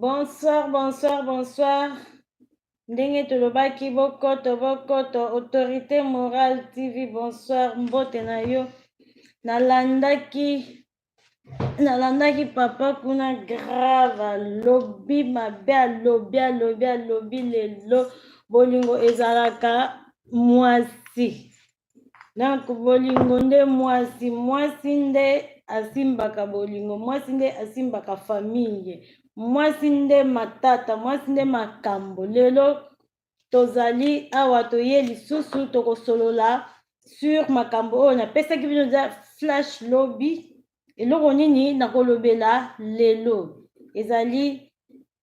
Bonsoir, bonsoir, bonsoir. Ndenge tolobaki bokoto bokoto autorité morale TV bonsoir mbote na yo. Nalandaki nalandaki papa kuna grave alobi mabe alobi alobi alobi lelo bolingo ezalaka mwasi donc bolingo nde mwasi mwasi nde asimbaka bolingo mwasi nde asimbaka famille mwasi nde matata mwasi nde makambo lelo tozali awa toye lisusu tokosolola sur makambo oyo napesaki bino eza flash lobi eloko nini nakolobela lelo ezali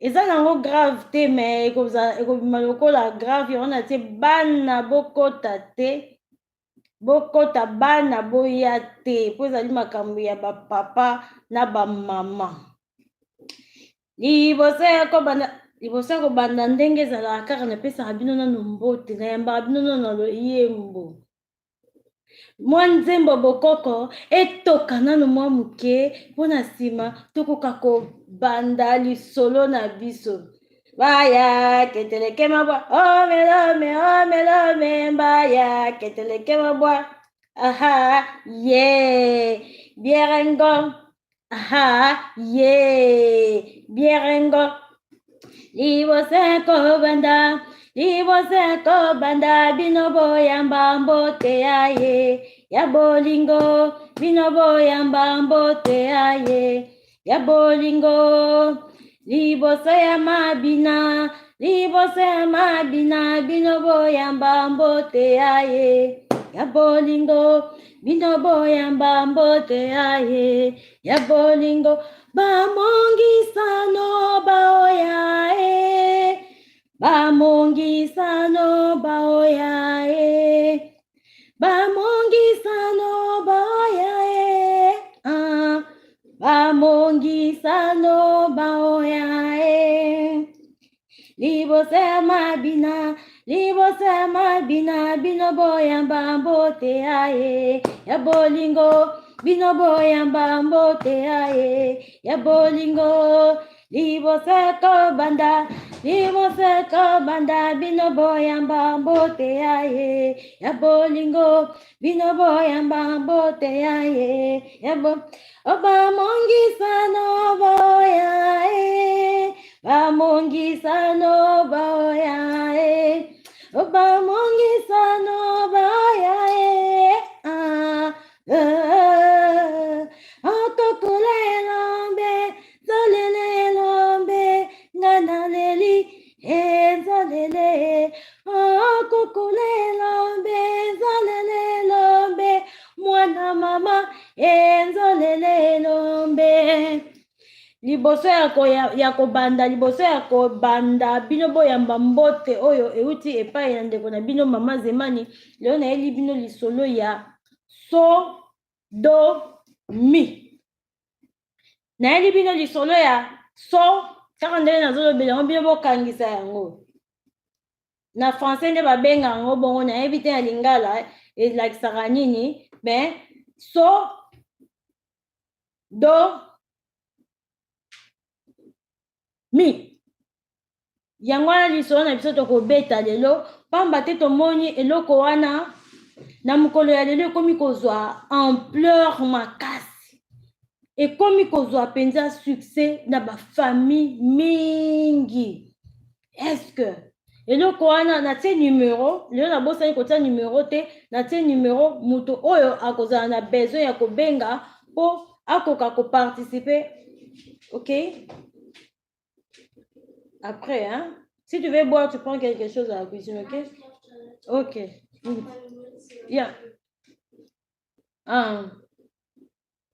eza nango grave te me ekobima lokola grave yango natie bana bokota te bokota bana boya te mpo ezali makambo ya bapapa na bamama liboso ya kobanda liboso ya kobanda ndenge ezalaka kaka napesaka bino nano mbote nayambaka bino nano na loyembo mwa nzembo bokoko etoka nano mwa moke mpo na nsima tokoka kobanda lisolo na biso baya keteleke mabwa omelome omelome mbaya keteleke mabwa aha ye bierengo aha ye bierengo liboso ya kobanda liboso ya kobanda bino boyamba mbote ya ye ya bolingo bino boyamba mbote ya ye ya bolingo liboso ya mabina liboso ya mabina bino boyamba mbote ya ye ya bolingo bino boyamba mbote ya ye ya bolingo bamongisano baoya e bamongisano baoya e bamongisano baoya e ah, bamongisano baoya e liboso ya mabina liboso ya mabina bino boyamba mbote ya ye ya bolingo bino boyamba mbote ya ye ya bolingo liboso ya kobanda liboso ya kobanda bino boyamba mbote ya ye ya bolingo bino boyamba mbote ya ye ya bo bamongisano boya e bamongisano boya e bamongisano boya e ah, ah, okokola elombe zolele elombe nga naleli ezalele okokola elombe zalele elombe mwana mama enzolele elombe liboso ya kobanda liboso ya kobanda bino boyamba mbote oyo euti epai ya ndeko na bino mama Zemani lelo nayeli bino lisolo ya so do mi nayeli bino lisolo ya so kaka ndenge nazolobela yango bino bokangisa yango na français nde babenga yango bongo nayebi te na lingala elakisaka nini mais so do mi yango wana lisolo na biso tokobeta lelo pamba te tomoni eloko wana na mokolo ya lelo ekomi kozwa ampleur makasi ekomi kozwa mpenza succès na bafamille mingi est-ce eloko wana natie numero lelo nabosani kotia numero te natie numero moto oyo akozala na besoin ya kobenga mpo akoka koparticiper ok après hein si tu veux boire tu prends quelque chose à la cuisine ok ok yeah ah.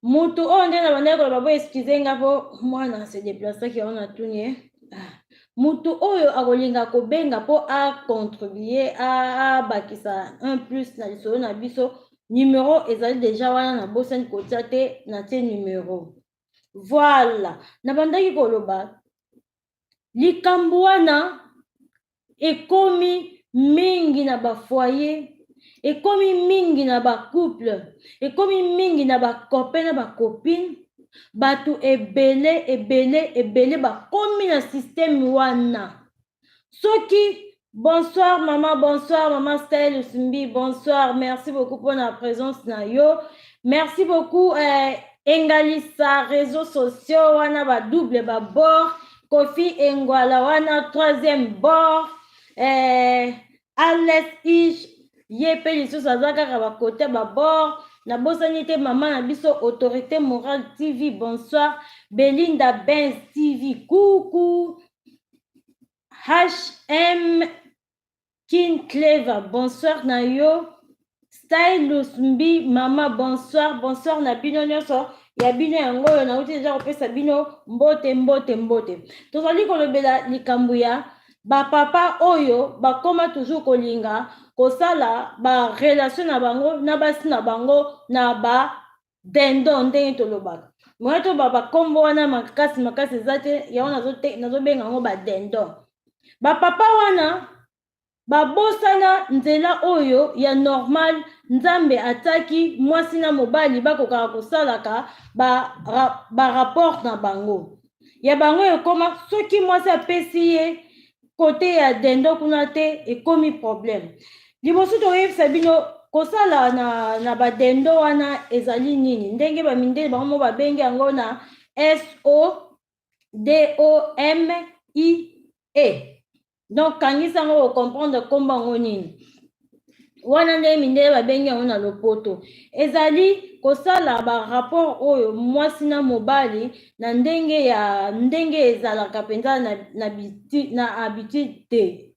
Moto oyo nde na bandaki koloba bo excuse nga mpo mwana se déplacaki yango natuni ye ah. Moto oyo akolinga kobenga mpo acontribue abakisa un plus na lisolo na biso numero ezali deja wana nabosani kotia te natie numero voilà nabandaki koloba likambo wana ekomi mingi na bafoyer ekomi mingi na bacouple ekomi mingi na bacopain na bacopine. Bato ebele ebele ebele bakomi na système wana. Soki bonsoir mama, bonsoir mama Style Mbi, bonsoir, merci beaucoup pour la présence na yo. Merci beaucoup Engalisa réseaux sociaux wana ba double ba bord, Kofi Engwala wana troisième bord, Ales Ish ye pe lisusu aza kaka ba côté ba bord. Nabosani te mama na biso Autorité Morale TV, bonsoir. Belinda Benz TV, coucou. HM King Clever, bonsoir na yo. Stylus Mbi, mama, bonsoir, bonsoir na bino nyonso. Ya bino yango oyo nauti deja kopesa bino mbote, mbote, mbote. Tozali kolobela likambo ya bapapa oyo bakoma toujours kolinga kosala ba relation na bango na basi na bango na ba dindon, ndenge tolobaka. Moya to ba bakombo wana makasi makasi eza te, yango nazobenga yango ba dindon. Bapapa wana babosana nzela oyo ya normal Nzambe atiaki mwasi na mobali bakokaka kosalaka ba rapport na bango. Ya bango ekoma soki mwasi apesi ye kote ya dindon kuna te, ekomi problème. Liboso toyebisa bino kosala na ba dindon wana ezali nini, ndenge ba mindele bango mo babengi yango na SODOMIE. Donc kangisa yango comprendre kombo yango nini. Wana ndenge mindele babengi yango na lopoto. Ezali kosala ba rapport oyo mwasi na mobali na ndenge ya ndenge ezalaka mpenza na habitude te.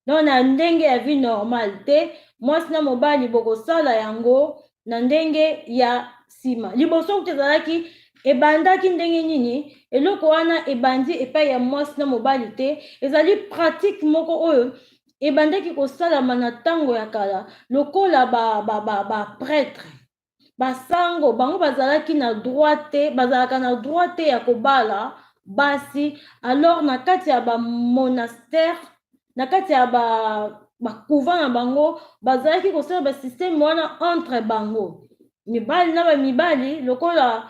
Donc na ndenge ya vie normale te, mwasi na mobali bokosala yango na ndenge ya nsima. Liboso kutu ezalaki ebandaki ndenge nini, eloko wana ebandi epai ya mwasi na mobali te, ezali pratique moko oyo ebandaki kosalama na ntango ya kala lokola ba prêtre, basango bango bazalaki na droit te, bazalaka na droit te ya kobala basi. Alors na kati ya ba monastère, na kati ya ba couvent na bango, bazalaki kosala ba système wana entre bango mibali na bamibali, lokola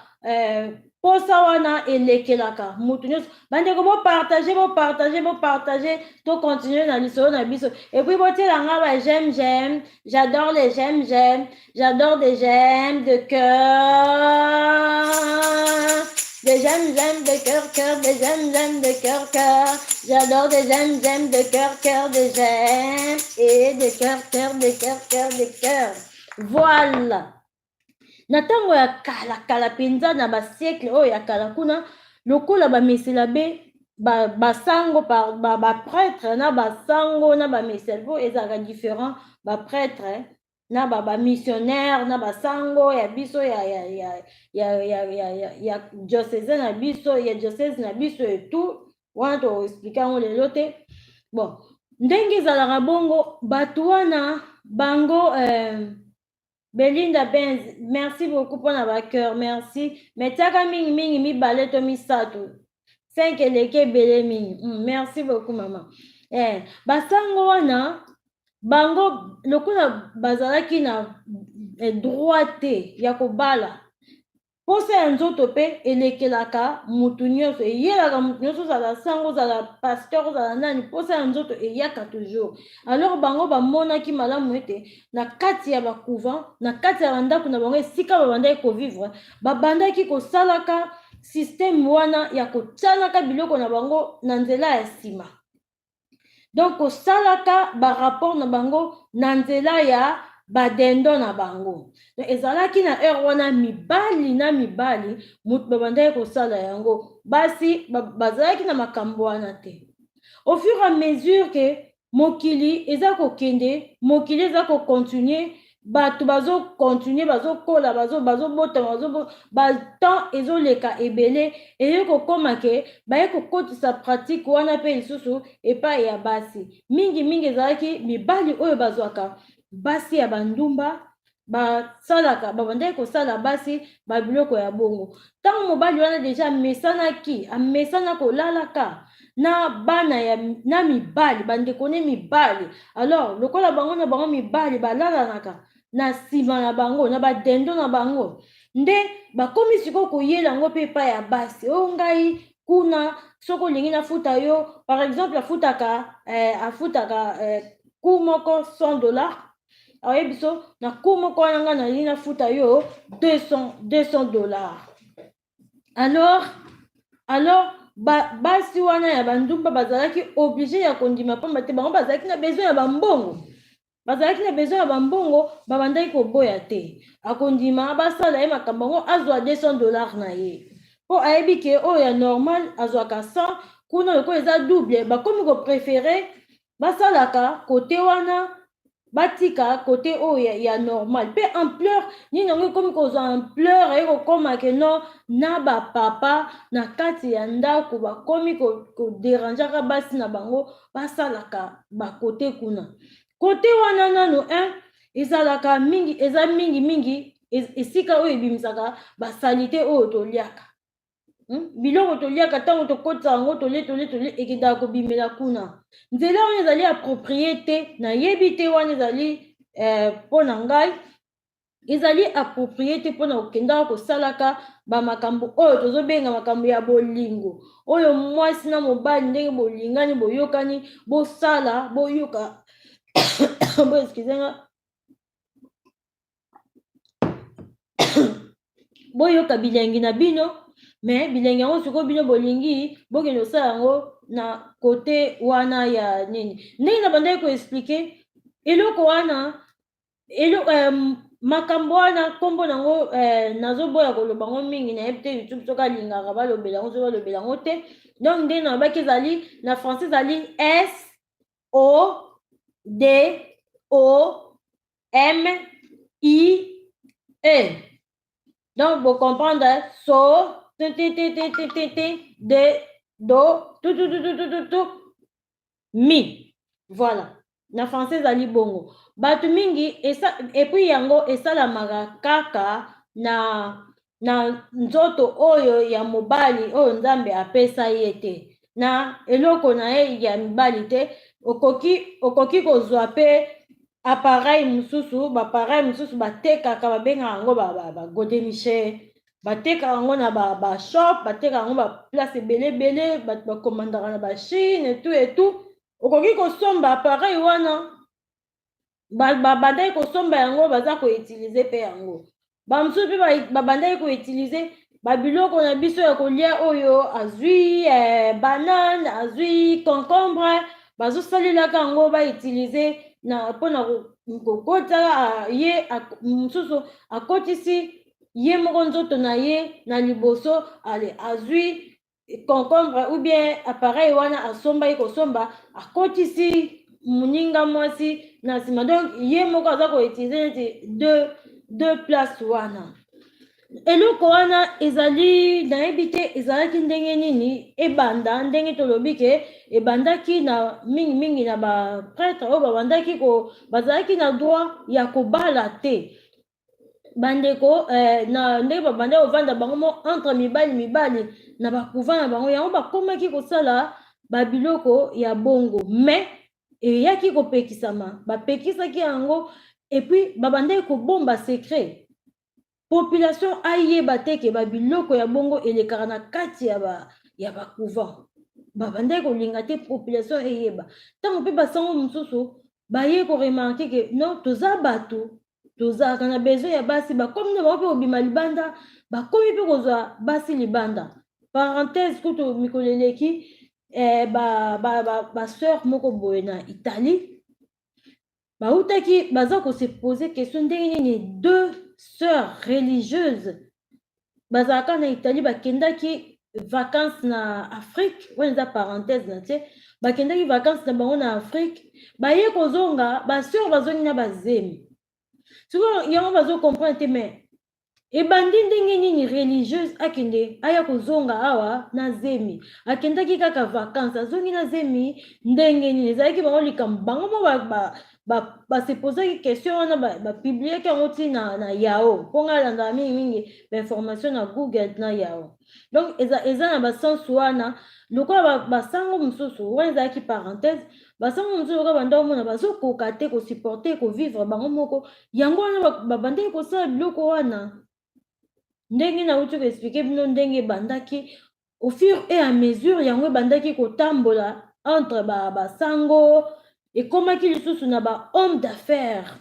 posa wana elekelaka mutu nyonso. Bandeko, bopartage, bopartage, bopartage, tocontinue na lisolo na biso. Et puis botiela nga ba j'aime, j'aime, j'adore les j'aime, j'aime, j'adore des j'aime de cœur, des j'aime, j'aime de cœur, cœur, des j'aime, j'aime de cœur, cœur, j'adore des j'aime, j'aime de cœur, cœur, des j'aime et de cœur, cœur, de cœur, cœur, de cœur. Voilà. Na ntango ya kala kala mpenza, na ba siècle oyo ya kala kuna, lokola bamesela be basango, ba prêtre na basango na bamesela po ezalaka différent, ba prêtre na ba missionnaire na basango ya biso ya diocèse na biso, ya diocèse na biso et tout wana, toexplike yango lelo te. Bon, ndenge ezalaka bongo, bato wana bango Belinda Benz, merci beaucoup pour ba cœur, merci. Mais tiaka mingi mingi mibale to misato. 5 eleki ebele mingi. Merci beaucoup maman. Basango wana bango lokola bazalaki na droit te ya kobala, posa ya nzoto mpe elekelaka mutu nyonso, eyelaka mutu nyonso, ozala sango, ozala pasteur, ozala nani, posa ya nzoto eyaka toujours. Alors bango bamonaki malamu ete na kati ya ba couvent, na kati ya bandako na bango esika babandaki kovivre, babandaki kosalaka système wana ya kotianaka biloko na bango na nzela ya nsima. Donc kosalaka ba rapport na bango na nzela ya badendo na bango. Donc ezalaki na heure wana mibali na mibali moto babandaki kosala yango, basi bazalaki na makambo wana te. Au fur et à mesure que mokili eza kokende, mokili eza kocontinue, bato bazokontinue, bazokola, bazobotama, ba temps ezoleka ebele, eye kokóma ke baye kokotisa pratique wana mpe lisusu epai ya basi. Mingimingi ezalaki mibali oyo bazwaka basi ya bandumba, basalaka, babandaki kosala basi babiloko ya bongo. Ntango mobali wana deja amesanaki, amesana kolalaka na bana ya na mibali, bandeko ne mibali, alors lokola bango na bango mibali balalanaka na nsima na bango na badendo na bango. Nde bakomi sikoyo koyela yango mpe epai ya basi. Oyo ngai kuna, soki olingi nafuta yo, par exemple afutaka cours moko 100 $, aoyebi biso na cours moko wana, ngai nalingi nafuta yo 200 $. Alors basi wana ya bandumba bazalaki obligé ya kondima, pamba te bango bazalaki na besoin ya bambongo, bazalaki na besoin ya bambongo. Babandaki koboya te, akondima basala ye makambo yango, azwa 200 $ na ye, mpo ayebi ke oyo ya normal azwaka 100, kuna lokola eza double, bakomi kopréférer basalaka kote wana, batika kote oyo ya normal. Mpe ampleur nini yango ekomi kozwa ampleur, eye kokóma ke non, na bapapa na kati ya ndako bakomi kodérangeaka basi na bango, basalaka bakote kuna. Kote wana nano 1 ezalaka mingi, eza mingimingi esika oyo ebimisaka basaleté oyo toliaka. Biloko toliaka, ntango tokotisa yango, tolie, tolie, tolie, ekendaka kobimela kuna. Nzela wana ezali approprié te, nayebi te. Wana ezali mpo na ngai ezali approprié te mpona kokendaka kosalaka bamakambo oyo tozobenga makambo ya bolingo, oyo mwasi na mobali, ndenge bolingani, boyokani, bosala, boyoka, bo excuse nga, boyoka bilengi na bino. Me bilengi yango sikoyo bino bolingi bokende kosala yango na kote wana ya nini? Ndenge na bandaki koexpliquer eloko wana, makambo wana, nkombo nango nazoboya koloba yango mingi, nayebi te YouTube soki alingaka balobela yango, soki balobela yango te. Donc ndenge nalobaki, ezali na français, ezali SODOMIE. Donc bocomprendre so t t t t t t t d do tu tu tu tu tu tu tu mi. Voilà, na français ezali bongo. Bato mingi et puis yango esalamaka kaka na nzoto oyo ya mobali oyo Nzambe apesa ye te, na eloko na ye ya mibali te. Okoki kozwa mpe appareil mosusu, baappareil mosusu batekaka, babengaka yango bagodemiche, batekaka yango na bashop, batekaka yango baplace ebele ebele, bato bakomandaka na baChine et tout et tout. Okoki kosomba appareil wana, babandaki kosomba yango, baza koutiliser mpe yango. Bamosusu mpe babandaki koutiliser babiloko na biso ya kolia oyo azwi banane, azwi concombre, bazosalelaka yango, bautiliser na mpona kokota ye. Mosusu akotisi ye moko nzoto na ye na liboso, ale azwi concombre ou bien appareil wana asombaki kosomba, akotisi moninga mwasi na nsima. Donc ye moko aza koutiliser neti deux place wana. Eloko wana ezali, nayebi te ezalaki ndenge nini ebanda. Ndenge tolobi ke ebandaki na mingimingi na baprêtre oyo babandaki bazalaki na droit ya kobala te. Bandeko na ndenge babandaki kovanda bango mo entre mibali mibali na bacouvent na bango, yango bakomaki kosala babiloko ya bongo. Mais eyaki kopekisama, bapekisaki yango et puis babandaki kobomba secret, population ayeba te ke babiloko ya bongo elekaka na kati ya bacouvent. Babandaki kolinga te population eyeba. Ntango mpe basango mosusu baye koremarquer ke non, toza bato, tozalaka na besoin ya basi, bakomi na bango mpe kobima libanda, bakomi mpe kozwa basi libanda. Parenthèse, kutu mikolo eleki basœur moko boye na Italie bautaki, baza kose poser question ndenge nini deux sœurs religieuses bazalaka na Italie, bakendaki vacances na Afrique. Wana eza parenthèse na tie. Bakendaki vacances na bango na Afrique, baye kozonga, basœur bazongi na bazemi. Sikoyo yango bazocomprendre te, mais ebandi ndenge nini religieuse akende, aya kozonga awa na zemi? Akendaki kaka vacances, azongi na zemi ndenge nini? Ezalaki bango likambo, bango mo basepozaki question wana, bapubliaki yango ntina na Yahoo, mpo ngai alandaka mingimingi bainformation na Google na Yahoo. Donc eza na basens wana lokola basango mosusu. Wana ezalaki parenthèse. Basango mosusu lokola banda omona bazokoka te kosupporter kovivre bango moko, yango wana babandaki kosala biloko wana. Ndenge nauti ko expliquer bino ndenge ebandaki au fur et à mesure yango ebandaki kotambola entre ba basango, ekomaki lisusu na ba hommes d'affaires,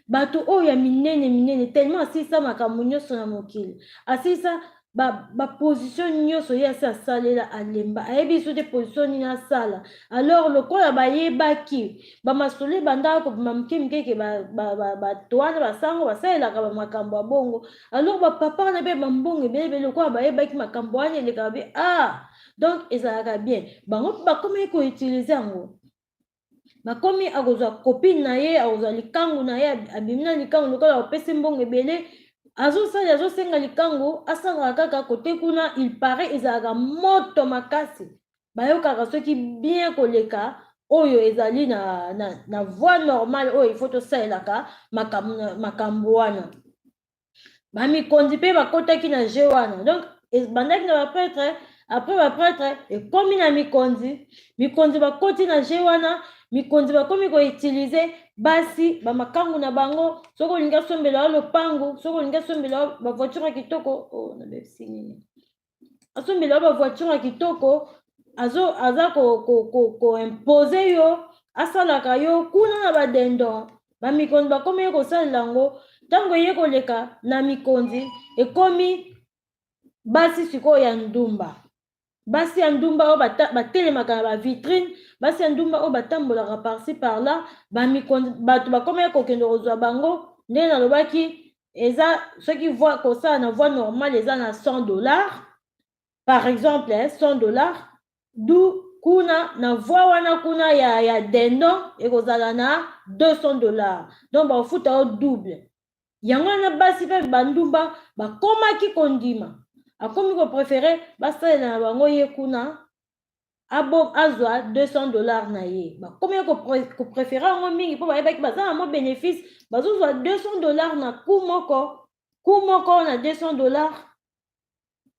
bato oyo ya minene minene, tellement asilisa makambo nyonso na mokili, asilisa baposition ba nyonso ye asi asalela, alemba, ayebi biso te position nini asala. Alors lokola bayebaki bamasolo ebandaka kobima moke moke ke bato wana basango basalelaka bamakambo ya bongo, alors bapapa wana mpe bambongo ebele ebele, lokola bayebaki makambo wana elekaka be, ah donc ezalaka bien, bango mpe bakomaki koutiliser yango. Bakomi akozwa copine na ye, akozwa likangu na ye, abimi na likangu, lokola bapesi mbongo ebele, azosala, azosenga likangu asalaka kaka kote kuna. Il paraît ezalaka moto makasi, bayokaka soki bien koleka oyo ezali na voie normale oyo il faut tosalelaka makambo wana. Bamikonzi mpe bakotaki na jeu wana. Donc ebandaki na baprêtre, après baprêtre ekomi na mikonzi, mikonzi bakoti na jeu wana, mikonzi bakomi koutiliser basi bamakangu na bango. Soki olingi asombela yo lopangu, soki olingi asombela yo bavoiture ya kitoko, oh, nabebisi nini, asombela yo bavoiture ya kitoko, aza koimposer yo, asalaka yo kuna na badindon. Bamikonzi bakomi ye kosalela yango. Ntango eye koleka na mikonzi, ekomi basi sikoyo ya ndumba, basi ya ndumba oyo batelemaka na bavitrine, basi ya ndumba oyo batambolaka par-ci par-là. Bamikonzi, bato bakomi kokende kozwa bango. Ndenge nalobaki, eza soki voie kosala na voie normale eza na 100 $ par exemple, 100 $, du kuna na voie wana kuna ya dindon ekozala na 200 $, donc bakofuta yo double. Yango wana basi mpe bandumba bakomaki kondima, akomi kopréférer basalela na bango ye kuna, azwa 200 $ na ye. Bakomi kopréférer yango mingi mpo bayebaki baza na mo bénéfice, bazozwa 200 $ na coup moko, coup moko na 200 $.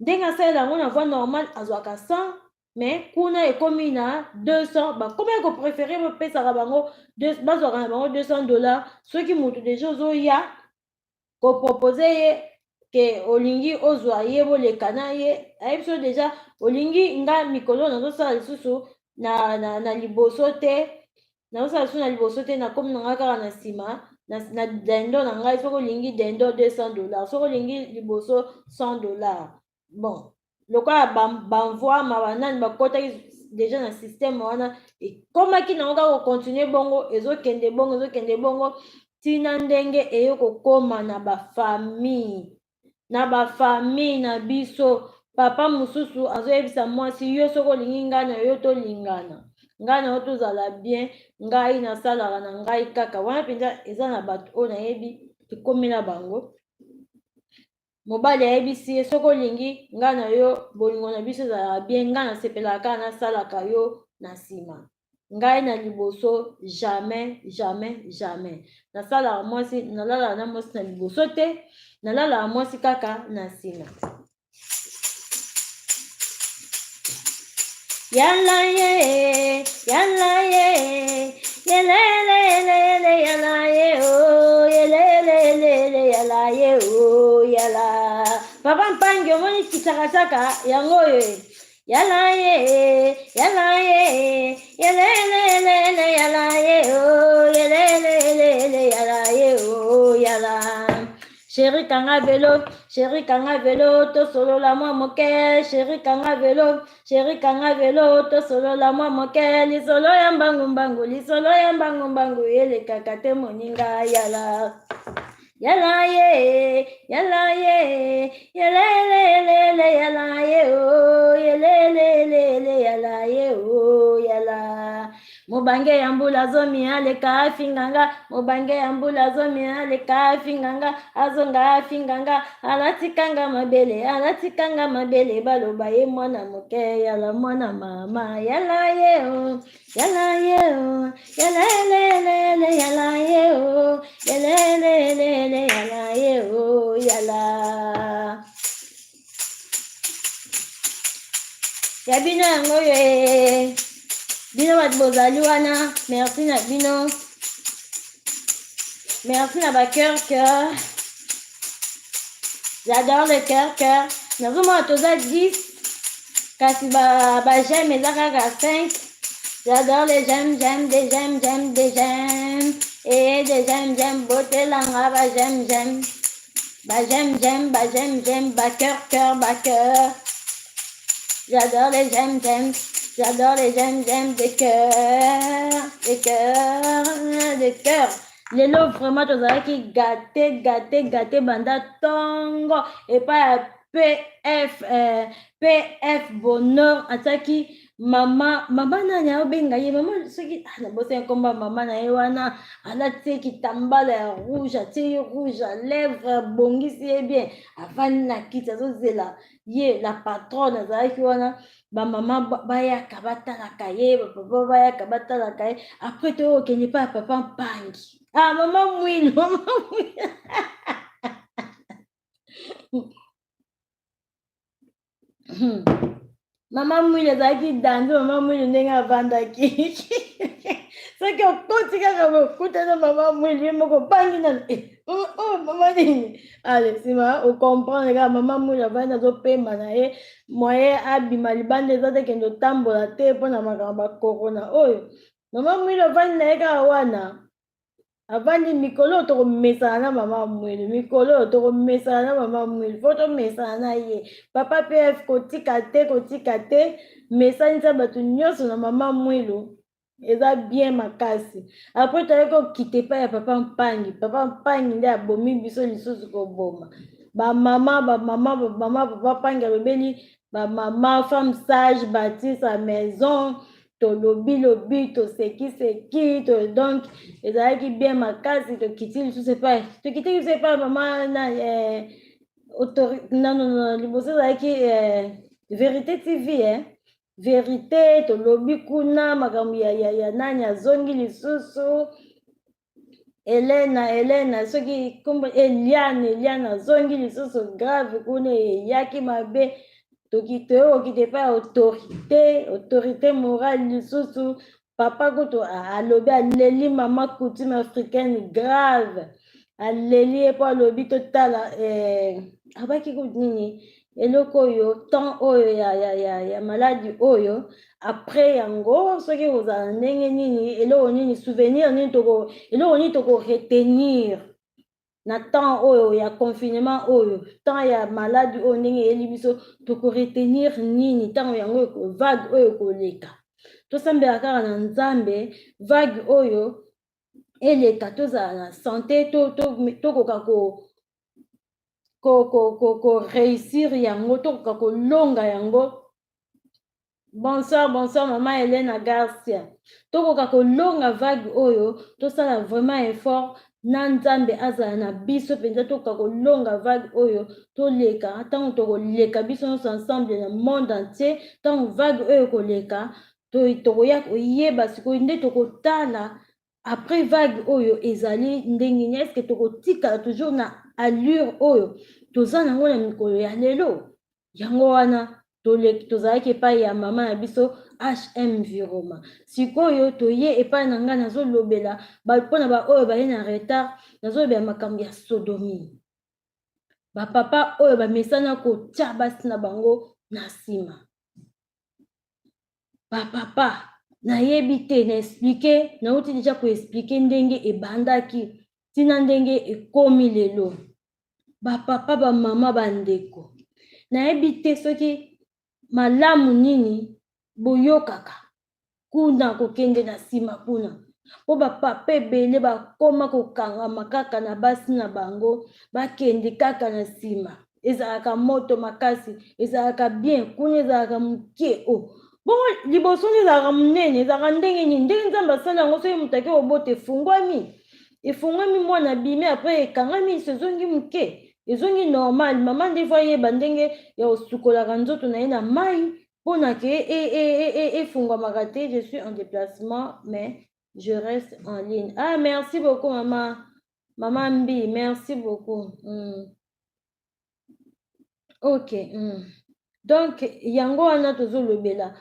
Ndenge asalela yango na voie normale azwaka 100, mais kuna ekomi na 200. Bakomi kopréférer bapesaka bango, bazwaka na bango 200 $. Soki moto déjà ozoya koproposer ye ke olingi ozwa ye, boleka na ye, ayebi so déjà olingi nga mikolo nazosala lisusu na liboso te, nazosala lisusu na liboso te, nakomi na nga kaka na nsima na dindon na ngai. Soki olingi dindon, 200 $, soki olingi liboso, 100 $. Bon, lokola bamvwama banani bakɔtaki déjà na système wana, ekomaki nango kaka kocontinuer bongo, ezokende bongo, ezokende bongo, ntina ndenge eye kokóma na bafamille, na bafamille na biso. Papa mosusu azoyebisa mwasi: "Yo soki olingi ngai na yo tolingana, ngai na yo tozala bien, ngai nasalaka na ngai kaka wana." Mpenza eza na bato oyo nayebi ekomela bango. Mobali ayebisi ye: "Soki olingi ngai na yo bolingo na biso ezalaka bien, ngai nasepelaka kaka nasalaka yo na nsima, ngai na liboso jamais, jamais, jamais nasalaka mwasi, nalalaka na mwasi na liboso te, nalalaka mwasi kaka na nsima." Yala ye, yala ye, yelelelele, yala ye o, yelelelele, yala ye o, yala. Papa Mpangi, omoni kisakasaka yango oyo. Yala ye, yala ye, yelelelele, yala ye o, yelelelele, yala ye o, yala. Chéri kanga velo, chéri kanga velo, tosolola mwa moke. Chéri kanga velo, chéri kanga velo, tosolola mwa moke. Lisolo ya mbangu mbangu, lisolo ya mbangu mbangu elekaka te moninga. Yala, yala ye, yala ye, yelelelele, yala ye o, yelelelele, yala ye o, yala. Mobange ya mbula 10 aleka afinganga, mobange ya mbula 10 aleka afinganga, azonga afinganga, alatikanga mabele, alatikanga mabele, baloba ye mwana moke. Yala mwana mama, yala ye o, yala ye o, yalelelele, yala ye o, yelelelele, yala ye o, yala. Ya bino yango oyo e, bino bato bozali wana, merci na bino, merci na bacœur cœur. J'adore le cœur cœur. Nazomona toza 10 kasi ba, ba j'aime eza kaka 5. J'adore les j'aime j'aime des j'aime j'aime des j'aime et des j'aime j'aime botelanga ba j'aime j'aime ba j'aime j'aime ba j'aime j'aime ba cœur cœur ba cœur. J'adore les j'aime j'aime. J'adore les j'aime j'aime des cœurs des cœurs des cœurs. Lelo vraiment tozalaki gâte gâte gâte banda ntongo epai ya pf eh, pf Bonheur. Atiaki mama, mama nani aobenga ye mama, soki ah, nabosani nkomba mama na ye wana. Alati ye kitambala ya rouge, atie ye rouge ya lèvre, abongisi ye bien, avandi na kiti, azozela ye. La patronne azalaki wana, bamama bayaka batalaka ye, bapapa bayaka batalaka ye. Après toyo okende epai ya papa Mpangi, ah, mama Mwilu, mama Mwilu. Mama Mwilu azalaki danze. Mama Mwilu ndenge avandaki, soki okoti kaka bokutana mama Mwilu, ye moko obangi nano, eh, oh, mama nini? Ale nsima ocomprendre kaka mama Mwilu avandi, azopema na ye. Moye abima libanda eza te, kende otambola te mpona makambo ya corona oyo. Mama Mwilu avandi na ye kaka wana, avandi. Mikolo oyo tokomesana na mama Mwilu, mikolo oyo tokomesana na mama Mwilu, fo tomesana na ye. Papa PF, kotika te, kotika te, mesanisa bato nyonso na mama Mwilu, eza bien makasi. Après toyaki kokita epai ya papa Mpangi. Papa Mpangi nde abomi biso lisusu koboma bamama, bamama, bamama. Papa Mpangi alobeli bamama, femme sage bâtit sa maison. Tolobi lobi, tosekiseki to, donc ezalaki bien makasi. Tokiti lisusu epai, tokiti lisusu epai mama na eh, non, non, non, liboso ezalaki eh, Vérité TV, eh. Vérité, tolobi kuna makambo ya nani azongi lisusu, Elena, Elena soki kombo Eliane, Eliane azongi lisusu grave kuna, eyaki mabe. Toyoki epai ya autorité, autorité morale lisusu. Papa kutu alobi, aleli mama coutume africaine grave, aleli ye mpo alobi totala eh, abaki kutu nini, eloko oyo, temps oyo ya maladi oyo, après yango soki kozala ndenge nini, eloko nini, souvenir nini, toko eloko nini tokoretenir na temps oyo ya confinement oyo, temps ya maladi oyo, ndenge eyeli biso, tokoretenir nini ntango yango vague oyo ekoleka. Tosambela kaka na Nzambe, vague oyo eleka, tozala na santé, tokoka ko réussir yango, tokoka kolonga yango. Bonsoir, bonsoir mama Helena Garcia. Tokoka kolonga vague oyo, tosala vraiment effort na Nzambe azala na biso mpenza, tokoka kolonga vague oyo, toleka. Ntango tokoleka biso nyonso ensemble na monde entier, ntango vague oyo ekoleka, tokoya koyeba sikoyo nde tokotala après vague oyo ezali ndenge nini. Est-ce tokotikala toujours na allure oyo toza nango na mikolo ya lelo? Yango wana tozalaki epai ya mama na biso HM Viroma. Sikoyo toye epai na ngai, nazolobela mpona baoyo baye na retard, nazolobela makambo ya sodomie, bapapa oyo bamesana kotia basi na bango na nsima. Bapapa, nayebi te na expliquer, nauti déjà koexpliquer ndenge ebandaki ntina ndenge ekomi lelo. Bapapa, bamama, bandeko, nayebi te soki malamu nini boyokaka kuna kokende na nsima kuna, mpo bapapa ebele bakóma kokangama kaka na basi na bango, bakende kaka na nsima. Ezalaka moto makasi, ezalaka bien kuna, ezalaka moke o bongo liboso nde ezalaka monene. Ezalaka ndenge nini? Ndenge Nzambe asali yango, soki moto ake kobota, efungwami, efungwami, mwana abimi, après ekangami, ezongi moke, ezongi normal. Mama nde fo ayeba ndenge ya kosukolaka nzoto na ye na mai mpona ke efungwamaka te. Je suis en déplacement mais je reste en ligne. Ah, merci beaucoup mama, mama Mbi, merci beaucoup. Ok. Donc yango wana tozolobela,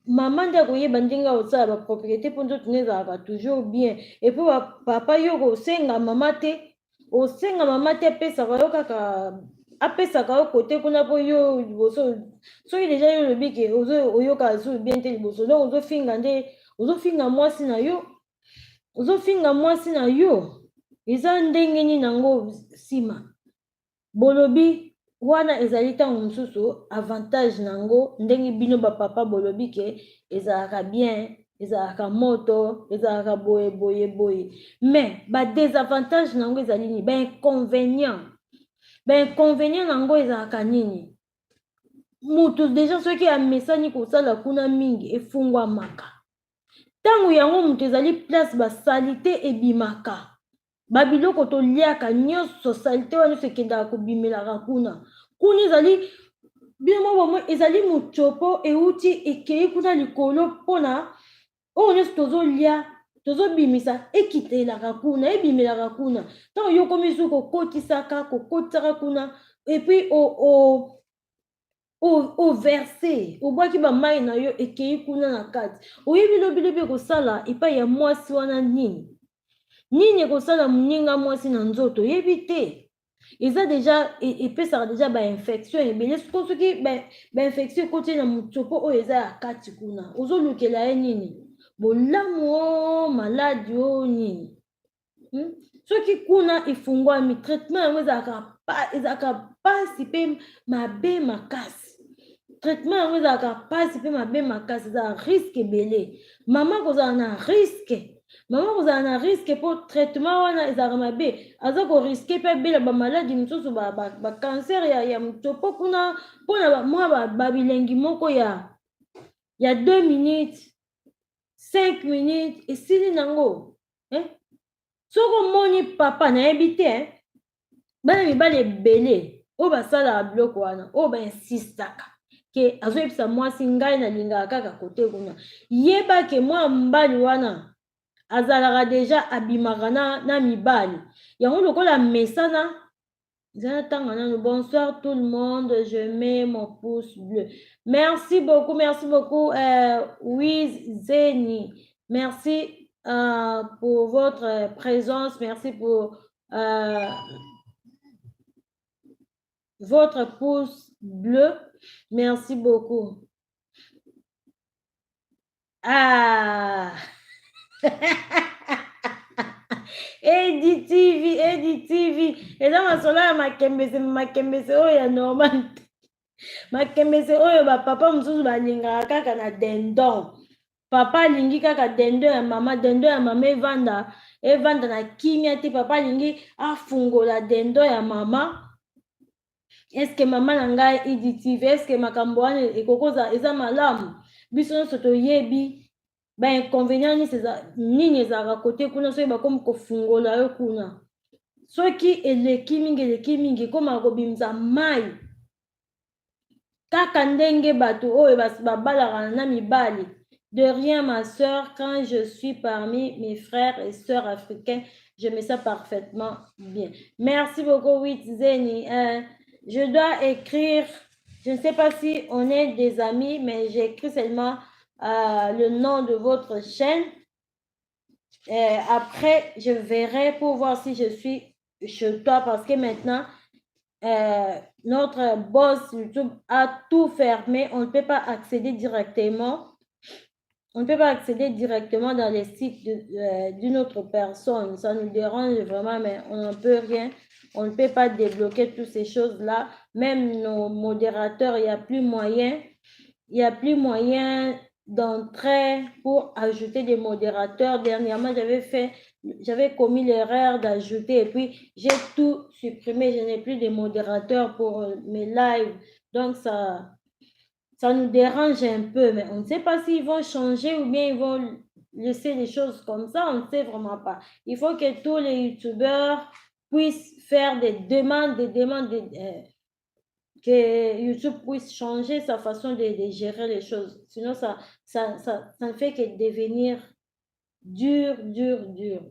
mama nde akoyeba ndenge akosala bapropriété mpo nzoto nde ezalaka toujours bien. Et puis papa, yo kosenga mama te, osenga mama te, apesaka yo kaka. Apesaka yo kote kuna mpo yo liboso, soki deja yo olobi ke oyoka lisusu bien te liboso, donc ozofinga nde, ozofinga mwasi na yo, ozofinga mwasi na yo. Eza ndenge nini yango? Nsima bolobi wana ezali ntango mosusu avantage na yango, ndenge bino bapapa bolobi ke ezalaka bien, ezalaka moto, ezalaka boye boye boye, mais badésavantage na yango ezali nini? Bainconvénient na yango ezalaka nini? Moto deja soki amesani kosala kuna mingi, efungwamaka ntango yango moto ezali place basaleté ebimaka, babiloko toliaka nyonso, saleté wana nyonso ekendaka kobimelaka kuna. Kuna ezali bino mwa bomo, ezali motsopo euti ekei kuna likolo, mpona oyo nyonso tozolia, tozobimisa, ekitelaka kuna, ebimelaka kuna. Ntango yo komi su kokotisaka, kokotisaka kuna, et puis overse, obwaki bamai na yo, ekei kuna na kati. Oyebi lobilobi ekosala epai ya mwasi wana nini? Nini ekosala moninga mwasi na nzoto? Oyebi te. Eza deja epesaka deja bainfection ebele. Siko soki bainfection ekoti na motsopo oyo eza ya kati kuna, ozolukela ye nini? Bolamu o maladi o nini? Soki kuna efungwami, traitement yango ezalaka mpasi mpe mabe makasi. Traitement yango ezalaka mpasi mpe mabe makasi, ezala risque ebele. Mama kozala na risque, mama kozala na risque mpo traitement wana ezalaka mabe. Aza korisquer mpe abela bamaladi mosusu, bacancer ya motsopo kuna, mpona mwa babilengi moko ya 2 minutes, 5 minutes, esili nango, eh? Soki omoni papa, nayebi te, eh? Bana mibali ebele oyo basalaka biloko wana, oyo bainsistaka ke azoyebisa mwasi: "Ngai nalingaka kaka kote kuna." Yeba ke mwa mobali wana azalaka deja abimaka na mibali yango lokola mesana. Eza ntanga nano. Bonsoir tout le monde, je mets mon pouce bleu. Merci beaucoup, merci beaucoup, Wiz Zeni, merci pour votre présence, merci pour votre pouce bleu, merci beaucoup. Ah, Edi TV, Edi TV, eza masolo ya makembese, makembese oyo ya normal te, makembese oyo bapapa mosusu balingaka kaka na dindon. Papa alingi kaka dindon ya mama, dindon ya mama evanda, evanda na kimia te. Papa alingi afungola dindon ya mama. Eske mama na ngai Edi TV, eske makambo wana ekokoza eza malamu? Biso nyonso toyebi bainconvénient nini ezalaka kote kuna. Soki bakomi kofungola yo kuna, soki eleki mingi, eleki mingi, ekomaka kobimisa mai, kaka ndenge bato oyo babalaka na mibali. De rien, ma sœur. Quand je suis parmi mes frères et sœurs africains, je me sens parfaitement bien. Merci beaucoup, Wit Zeni. Je dois écrire, je ne sais pas si on est des amis, mais j'écris seulement le nom de votre chaîne. Après, je verrai pour voir si je suis chez toi, parce que maintenant, notre boss YouTube a tout fermé. On ne peut pas accéder directement. On ne peut pas accéder directement dans les sites d'une autre personne. Ça nous dérange vraiment, mais on n'en peut rien. On ne peut pas débloquer toutes ces choses-là. Même nos modérateurs, il n'y a plus moyen. Il n'y a plus moyen d'entrer pour ajouter des modérateurs. Dernièrement, j'avais commis l'erreur d'ajouter et puis j'ai tout supprimé. Je n'ai plus de modérateurs pour mes lives. Donc, ça nous dérange un peu, mais on ne sait pas s'ils vont changer ou bien ils vont laisser les choses comme ça. On ne sait vraiment pas. Il faut que tous les youtubeurs puissent faire des demandes, que YouTube puisse changer sa façon de gérer les choses. Sinon, ça ne fait que devenir dur, dur, dur.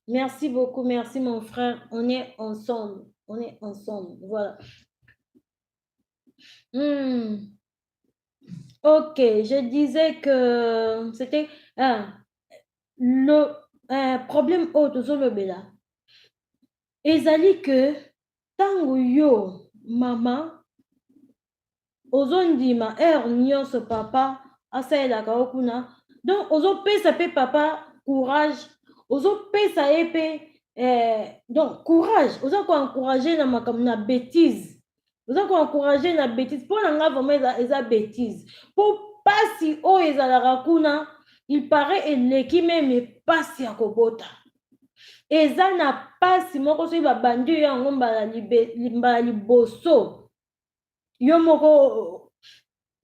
Merci beaucoup, merci mon frère. On est ensemble. On est ensemble. Voilà. Ok, je disais que c'était le problème oyo tozolobela ezali que ntango yo mama ozondima heure nyonso papa asalelaka yo kuna, donc ozopesa mpe papa courage, ozopesa ye mpe donc courage, oza koencourage na makambo na bétise, oza koencourage na bétise. Mpo na nga vraiment eza bétise, mpo mpasi oyo ezalaka kuna, il paraît eleki même mpasi ya kobota. Eza na mpasi moko soki babandi yo yango mbala liboso, yo moko,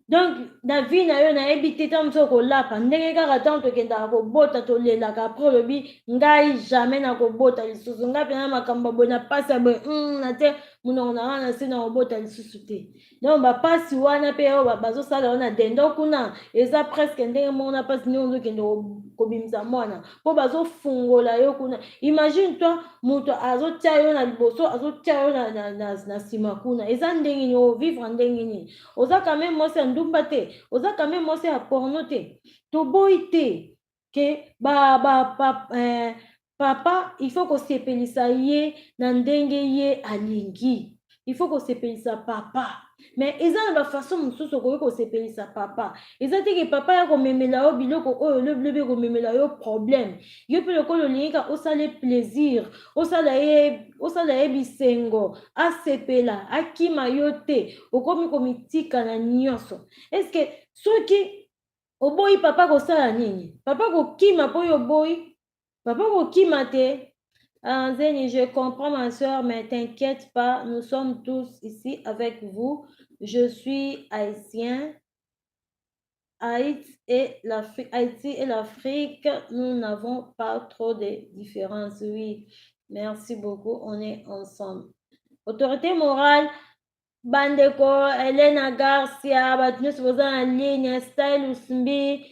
donc na vie na yo, nayebi te ntango mosusu okolapa ndenge kaka. Ntango tokendaka kobota, tolelaka. Après olobi: "Ngai jamais nakobota lisusu, ngai mpena makambo ya boye na mpasi ya boye, na te monoko na ngai na se, na kobota lisusu te." Donc bapasi wana mpe oyo bazosala yo na dendo kuna eza presque ndenge moko na mpasi ndenge ozokende kobimisa mwana, mpo bazofungola yo kuna. Imagine toi, moto azotia yo na liboso, azotia yo na nsima kuna, eza ndenge nini? Ovivre ndenge nini? Oza quand même mwasi ya ndumba te, oza quand même mwasi ya porno te. Toboyi te ke ba papa il faut kosepelisa ye na ndenge ye alingi, il faut kosepelisa papa, mais eza na bafaçon mosusu okoki kosepelisa papa. Eza te ke papa ya komemela yo biloko oyo lobilobi ekomemela yo problème. Yo mpe lokola olingi ka osala plaisir, osala ye bisengo, asepela, akima yo te, okomi komitika na nyonso. Est-ce soki oboyi, papa kosala nini? Papa kokima mpo oyo oboyi? Papa kokima te. Ah, Zeni, je comprends, ma soeur, mais t'inquiète pas, nous sommes tous ici avec vous. Je suis haïtien. Haïti et l'Afrique, nous n'avons pas trop de différences. Oui, merci beaucoup, on est ensemble. Autorité morale, bandeko Elena Garcia, bato nyonso boza na ligne, Style Mbi,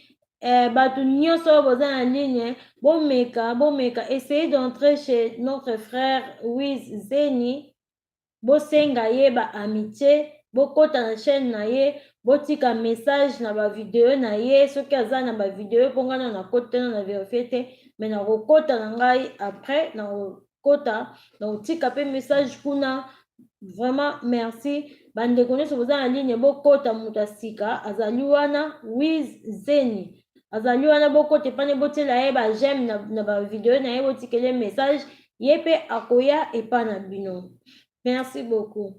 bato nyonso oyo boza na ligne, bomeka, bomeka, essayez d'entrer chez notre frère Wiz Zeni, bosenga ye ba amitié, bokɔta na chaîne na ye, botika message na bavideo na ye soki aza na bavideo. Mpo ngai na nakota na vérifie te, mais nakokɔta na ngai après, nakokɔta, nakotika mpe message kuna. Vraiment merci, bandeko nyonso boza na ligne, bokɔta. Moto ya sika azali wana, Wiz Zeni azali wana, bokɔta epane, botiela ye baj'aime na bavideo na ye, botikeli ye message, ye mpe akoya epa na bino. Merci beaucoup.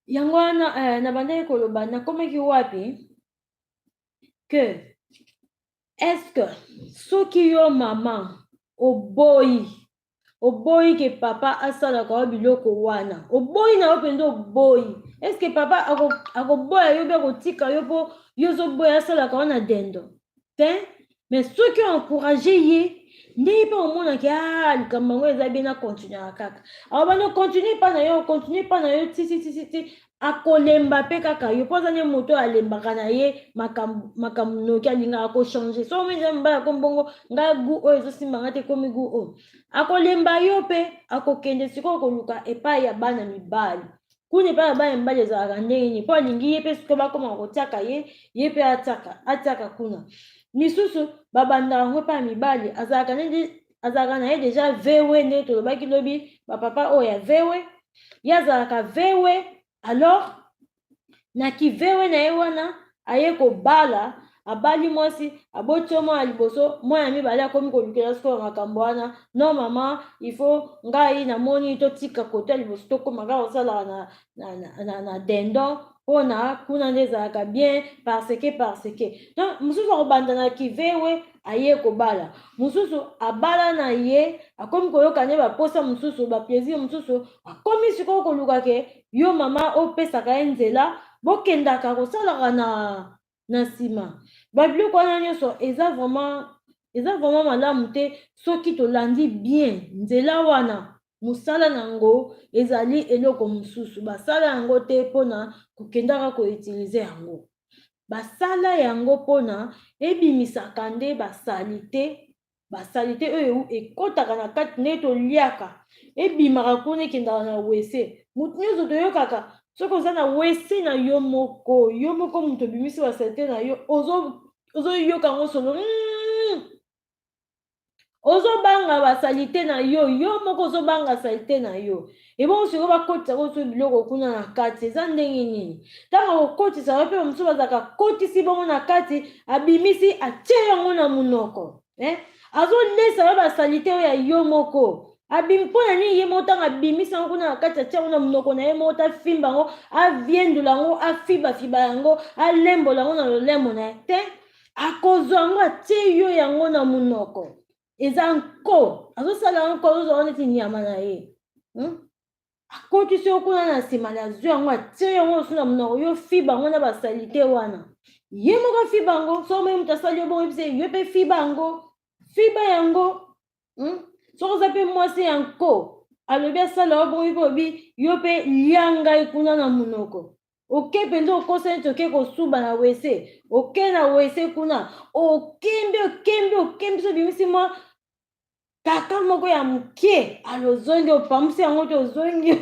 Yango wana nabandaki koloba, nakomaki wapi? Que est-ce que soki yo mama oboyi, oboyi ke papa asalaka yo biloko wana, oboyi na yo mpenza, oboyi, est-ce papa akoboya yo mpe akotika yo mpo yo ozoboya asalaka yo na dendo te? Mais soki oencourage ye, ndenge mpe omonaki: "A, likambo yango eza bien, akontinuaka kaka." Akobanda continue mpa na yo, continue mpa na yo ti ti ti ti akolemba mpe kaka yo, mpo aza nde moto oyo alembaka na ye makambo noki, alingaka kochange. So omoni mobali akomi bongo: "Ngai goût oyo ezosimbanga te, ekomi goût oyo." Akolemba yo mpe akokende sikoyo koluka epai ya bana mibali kuna. Epai ya bana mibali ezalaka ndenge nini? Mpo alingi ye mpe sikoyo bakomaka kotiaka ye, ye mpe atiaka kuna. Misusu babandaka yango epai ya mibali, azalaka nde azalaka na ye déjà vewe, nde tolobaki lobi, bapapa oyo ya vewe, ye azalaka vewe. Alors na kivewe na ye wana, aye kobala, abali mwasi, aboti yo mwana liboso, mwana mibale, akomi kolukela sikoyo makambo wana: "Non mama, il faut ngai namoni totika kote ya liboso, tokóma kaka kosalaka na dindon, mpona kuna nde ezalaka bien." Parce que donc mosusu akobanda na kivewe, aye kobala, mosusu abala na ye, akomi koyoka nde baposa mosusu, baplaisir mosusu, akomi sikoyo koluka ke yo mama opesaka ye nzela, bokendaka kosalaka na nsima. Babiloko wana nyonso eza vraiment malamu te. Soki tolandi bien nzela wana, mosala na yango ezali eloko mosusu. Basala yango te mpona kokendaka koutiliser yango, basala yango mpona ebimisaka nde basaleté, basaleté oyo ekɔtaka na kati ndenge toliaka, ebimaka kuna, ekendaka na WC. Motu nyonso toyokaka, soki oza na WC na yo moko, yo moko moto obimisi basaleté na yo, ozoyoka yango solo. Ozobanga basalite na yo, yo moko ozobanga salite na yo. Ebongo sikoyo bakotisa ko so biloko kuna na kati eza ndenge nini? Ntango akokotisa yo mpe bamosusu bazalaka akotisi bongo na kati, abimisi atie yango na monoko eh? Azolesa yo basalite oyo ya yo moko. Abimi mpo na nini? Ye moko ntango abimisi yango kuna na kati, atie yango na monoko na ye moko, tafimba yango, aviendula yango, afibafiba yango, alembola yango na lolemo na ye te. Akozwa yango atie yo yango na monoko, eza nko, azosala yango nko, azozwa yango neti nyama na ye, Akotisi yo kuna na nsima, azwi yango atie yango osu na monoko, yo fiba yango na basalite wana, ye moko afiba yango. Soki omoni moto asali yo bongo, yebisa yo mpe fiba yango, fiba yango, Soki oza mpe mwasi ya nko, alobi asala yo bongo, mpe obi yo mpe lia ngai kuna na monoko. Oke mpenza okosa neti oke kosuba na wese, oke na wese kuna, okembi okembi okembi, so obimisi mwa kaka moko ya moke, alo ozongi opamusi yango te, ozongi.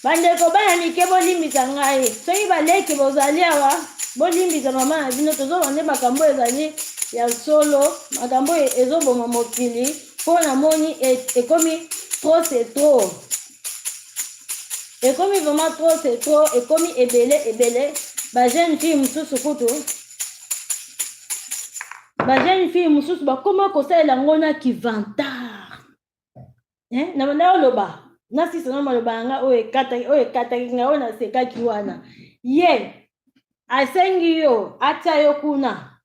Bandeko bana mike, bolimbisa ngai soki baleki bozali awa, bolimbisa mama na bino. Tozoloba nde makambo ezali ya solo, makambo oyo ezoboma mokili, mpo namoni ekomi trop c'est trop, ekomi vraiment trop c'est trop, ekomi ebele ebele. Ba jeune fille mosusu kutu, ba jeune fille mosusu bakoma kosalela yango na kivantar, eh? Na banda oloba nasisa na maloba na ngai oyo ekataki, oyo ekataki ngai, oyo nasekaki wana. Ye asengi yo atia yo kuna,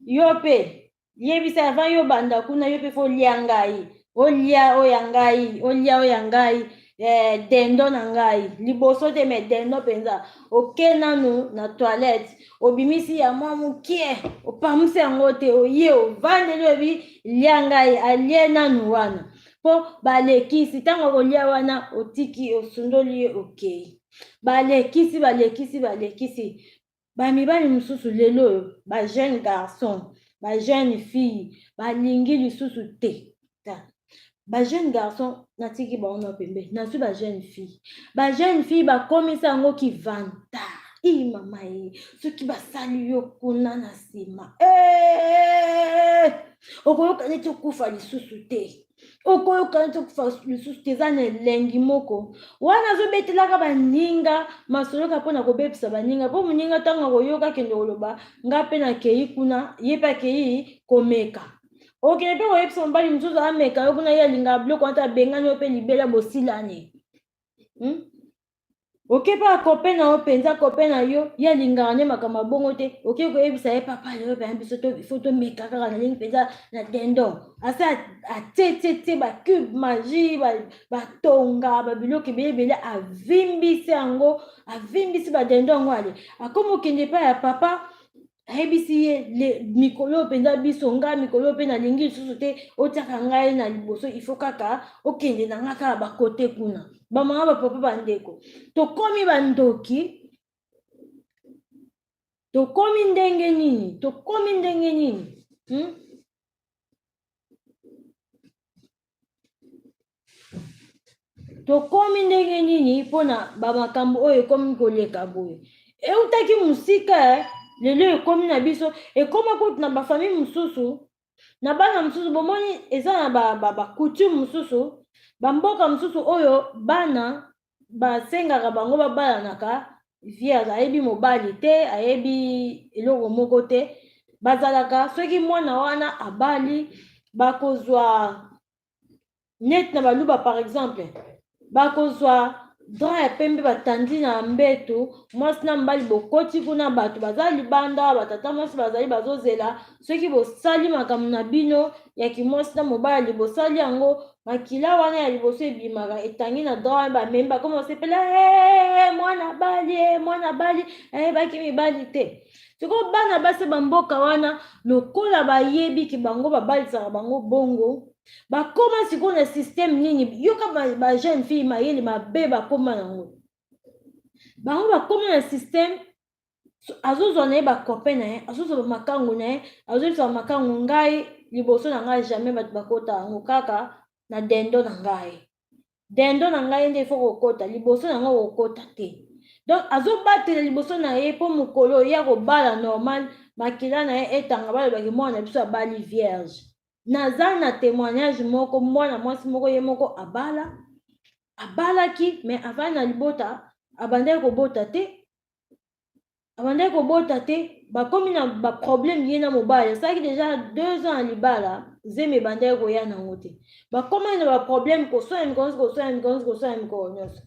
yo mpe yebisa avant yo banda kuna, yo mpe faut lia ngai, olia oyo ya ngai, olia oyo ya ngai, dendo na ngai liboso te, mais dendo mpenza. Oke nanu na toilette, obimisi ya mwa mokie, opamusi yango te, oye ovandeli, oyebi lia ngai, alie nanu wana mpo balekisi. Ntango okolia wana, otiki, osundoli ye, okei. Balekisi, balekisi, balekisi. Bamibali mosusu lelo oyo, ba jeune garçon, ba jeune fille, balingi lisusu te. Ba jeune garçon natiki bango na pembeni, nazwi ba jeune fille. Ba jeune fille bakomisa yango kivanta. I mama ye, soki basali yo kuna na nsima, okoyoka neti okufa lisusu te, okoyoka neti okufa lisusu te. Eza na elengi moko wana azobetelaka baninga masolo kaka mpona kobebisa baninga, mpo moninga ntango akoyoka, akende koloba: nga mpe nakei kuna. Ye mpe akei komeka, okende mpe koyebisa mobali mosusu ameka yo kuna. Ye alingaka biloko wana te, abengani yo mpe libela, bosilani, Oke mpe akope na yo mpenza, kope na yo, ye alingaka nde makambo ya bongo te. Oke koyebisa ye: papa, lelo mpenza biso faut tomeka kaka, nalingi mpenza na dindon. Ase atie tie tie ba cube Maggi, batonga babiloko ebele ebele, avimbisi yango, avimbisi ba dindon yango. Ale akomi okende epai ya papa, ayebisi ye: mikolo oyo mpenza biso, ngai mikolo oyo mpe nalingi lisusu te otiaka ngai na liboso, ifo kaka okende na ngai kaka bakote kuna. Bamama, bapapa, bandeko, tokomi bandoki, tokomi ndenge nini? Tokomi ndenge nini, Tokomi ndenge nini mpona bamakambo oyo ekomi koleka boye? Eutaki mosika, lelo ekomi na biso, ekoma kutu na ba famille mosusu, na bana mosusu. Bomoni, eza na ba coutume mosusu, bamboka mosusu oyo bana basengaka bango babalanaka vierge, ayebi mobali te, ayebi eloko moko te. Bazalaka soki mwana wana abali, bakozwa neti na Baluba par exemple, bakozwa drap ya pembe, batandi na mbeto, mwasi na mobali bokoti kuna, bato baza libanda, batata mwasi bazali bazozela. Soki bosali makambo na bino ya kimwasi na mobali, bosali yango, makila wana ya liboso ebimaka, etangi na drap wana, bamemi, bakoma basepela: mwana bali, mwana bali, ayebaki mibali te. Sikoyo bana basi bamboka wana, lokola bayebiki bango babalisaka bango bongo, bakóma sikoyo na système nini? Yoka, ba jeune fille mayele mabe bakóma nango. Bango bakóma na système, azozwa na ye ba copain na ye, azozwa bamakango na ye, azoyebisa bamakango: ngai liboso na ngai jamais bato bakota yango, kaka na dendo na ngai, dendo na ngai nde ifo kokota liboso na ngai, kokota te. Donc azobatela liboso na ye mpo mokolo ye akobala normal, makila na ye etanga, balobaki mwana na biso abali vierge. Naza na témoignage moko, mwana mwasi moko ye moko abala, abalaki mais avandi na libota, abandaki kobota te, abandaki kobota te. Bakomi na baproblème ye na mobali, asalaki déjà 2 ans na libala, zemi ebandaki koya nango te. Bakomaki na baproblème, koswana mikolo nyonso, koswana mikolo nyonso, koswana mikolo nyonso.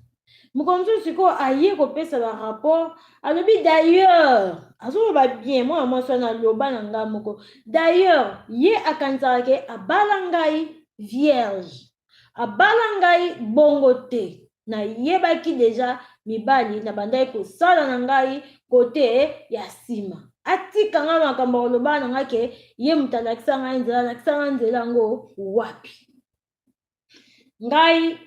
Mokolo mosusu sikoyo aye kopesa barapport, alobi d'ailleurs, azoloba bien mwana mwasi wana, aloba na ngai moko d'ailleurs, ye akanisaka ke abala ngai vierge, abala ngai bongo te, nayebaki déjà mibali nabandaki kosala na ngai kote ya nsima. Atika ngai makambo koloba na ngai ke ye moto alakisa ngai nzela, alakisa ngai nzela yango wapi? Ngai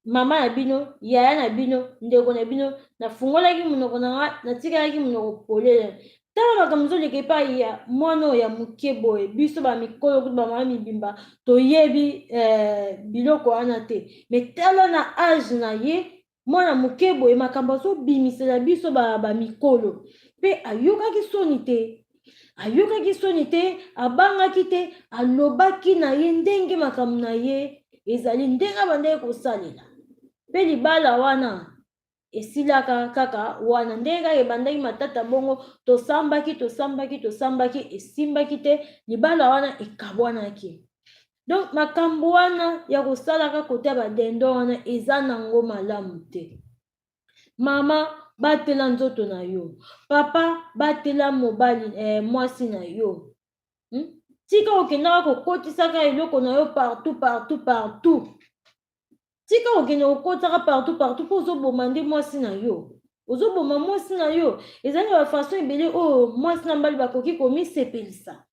mama na bino, yaya na bino, ndeko na bino, nafungolaki monoko na ngai, natikalaki monoko polele. Tala makambo ezoleka epai ya mwana oyo ya moke boye. Biso bamikolo kutu, bamama mibimba, toyebi biloko wana te, mais tala na âge na ye, mwana moke boye, makambo azobimisela biso bamikolo. Mpe ayokaki soni te, ayokaki soni te, abangaki te, alobaki na ye ndenge makambo na ye ezali, ndenge abandaki kosalela. Mpe libala wana esilaka kaka wana, ndenge kaka ebandaki matata bongo, tosambaki, tosambaki, tosambaki, esimbaki te, libala wana ekabwanaki. Donc makambo wana ya kosalaka kote ya badindon wana eza nango malamu te. Mama, batela nzoto na yo. Papa, batela mobali, mwasi na yo, Tika kokendaka kokotisaka eloko na yo partout, partout, partout. Tika kokende kokotisaka partout, partout, mpo ozoboma nde mwasi na yo, ozoboma mwasi na yo. Ezali na bafaçon ebele oyo mwasi na mobali bakoki komisepelisa.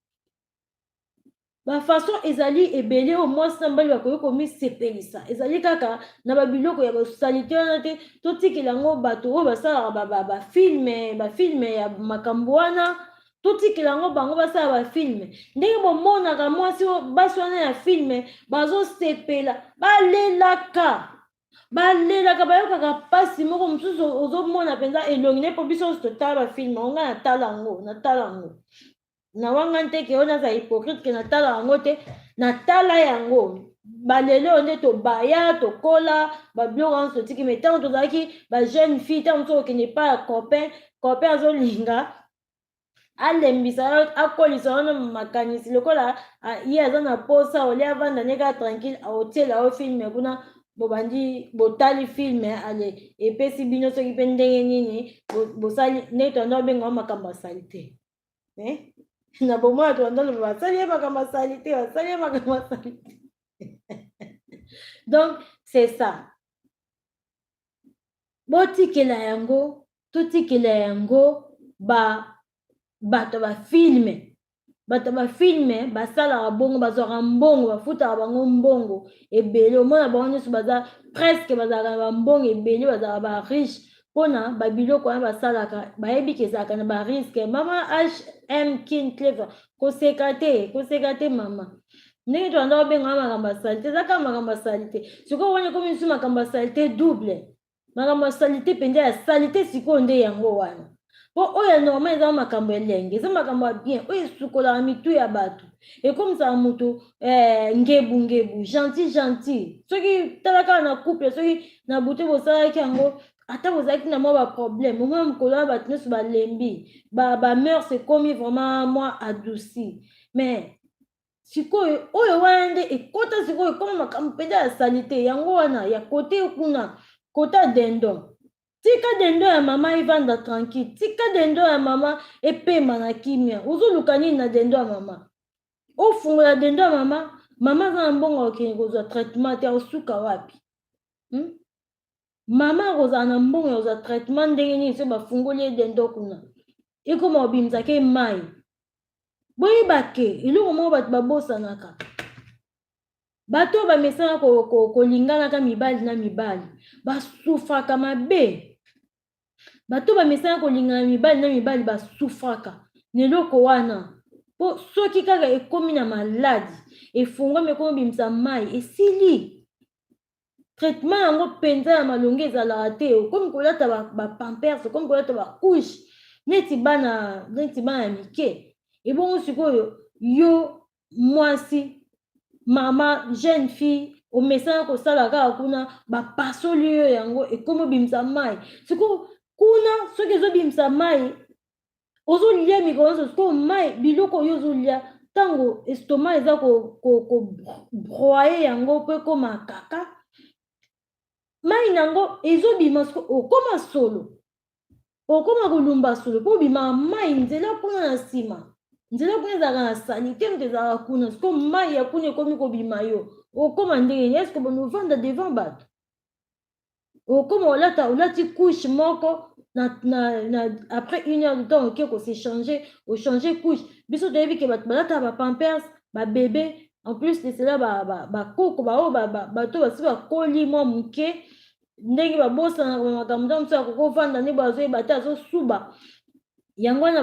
Bafaçon ezali ebele oyo mwasi na mobali bakoki komisepelisa. Ezali kaka na babiloko ya basaleté wana te. Totikela yango bato oyo basalaka bafilm, bafilm ya makambo wana, totikela yango bango basala bafilm. Ndenge bomonaka mwasi, basi wana ya film bazosepela, balelaka, balelaka, bayokaka mpasi moko mosusu. Ozomona mpenza elongi ne, mpo biso nyonso totala bafilm yango. Ngai natala yango, natala yango na wanga nteke oyo, naza hypocrite ke natala yango te. Natala yango. Balelo oyo nde tobaya, tokola, babiloko wana totiki. Mais ntango tozalaki bajeune fille, ntango mosusu okende epai ya copain, copain azolinga alembisa yo, akolisa wana makanisi lokola ye aza na posa olia, avanda nde kaka tranquille, aotiela yo film kuna, bobandi botali film, ale epesi bino soki mpe ndenge nini bosali. Ndenge toanda obenga makambo asali te, eh? Na bomwana toanda loba basali ye makambo asali te, basali ye makambo asali te. Donc c'est ça, botikela yango, totikela yango ba bato bafilm. Bato bafilm basalaka bongo, bazwaka mbongo, bafutaka bango mbongo ebele. Omona bango nyonso baza presque, bazalaka na bambongo ebele, bazalaka bariche mpona babiloko wana basalaka. Bayebi ke ezalaka na barisque. Mama hm Kin Clever, koseka te, koseka te mama. Ndenge tolanda kobenga makambo ya saleté, eza kaka makambo ya saleté. Sikoyo wana ekomi lisusu makambo ya saleté double, makambo ya saleté mpenza, ya saleté. Sikoyo nde yango wana, mpo oyo ya normal eza makambo elenge, eza makambo ya bien oyo esukolaka mitu ya bato, ekomisaka motu ngebu ngebu, gentil gentil. Soki tala kaka na couple, soki na bute bosalaki yango, ata bozalaki na mwa baproblème, omwa mokolo wana bato nyonso balembi, bamœurs ekomi vraiment mwa adouci. Mais sikoyo oyo wana nde ekota sikoyo, ekoma makambo mpenza ya saleté. Yango wana ya kote kuna, kota dindon. Tika dindon ya mama evanda tranquille, tika dindon ya mama epema na kimia. Ozoluka nini na dindon ya mama? Ofungola dindon ya mama, mama aza na mbongo akokende kozwa traitement te, akosuka wapi, Mama akozala na mbongo ya kozwa traitement ndenge nini soki bafungoli ye dindon kuna, ekoma kobimisaka ye mai? Boyeba ke eloko moko bato babosanaka, bato oyo bamesana kolinganaka mibali na mibali basufraka mabe. Bato bamesana kolingana mibali na mibali basufraka na eloko wana, mpo soki kaka ekómi na maladi, efungwami, ekómi obimisa mai, esili. Traitement yango mpenza ya malonga ezalaka te. Okomi kolata bapampers, ba okomi kolata bacouche neti bana ya mike. Ebongo sikoyo yo mwasi, mama, jeune fille, omesana kosala kaka kuna, bapasoli yo yango, ekomi obimisa mai. Sikoyo kuna soki ezobimisa mai, ozolia mikolo nyonso. Sikoyo mai, biloko oyo ozolia, ntango estomac eza kobroyer yango mpo ekóma kaka mai nango ezobima. Siko okóma solo, okóma kolumba solo mpo obimaka mai nzela kuna na nsima. Nzela kuna ezalaka na saleté, moto ezalaka kuna. Siko mai ya kuna ekomi kobima, yo okóma ndenge nini? Eske bomi ovanda devant bato? Okóma olata, olati couche moko na après une heure de temps oke kose changer, ochanger couche. Biso toyebi ke bato balataka bapampers babebe. En plus de cela, bakoko baoyo, bato basi bakoli mwa moke, ndenge babosanaka makambo, ntango mosusu akoki ovanda nde bazoyeba te, azosuba. Yango wana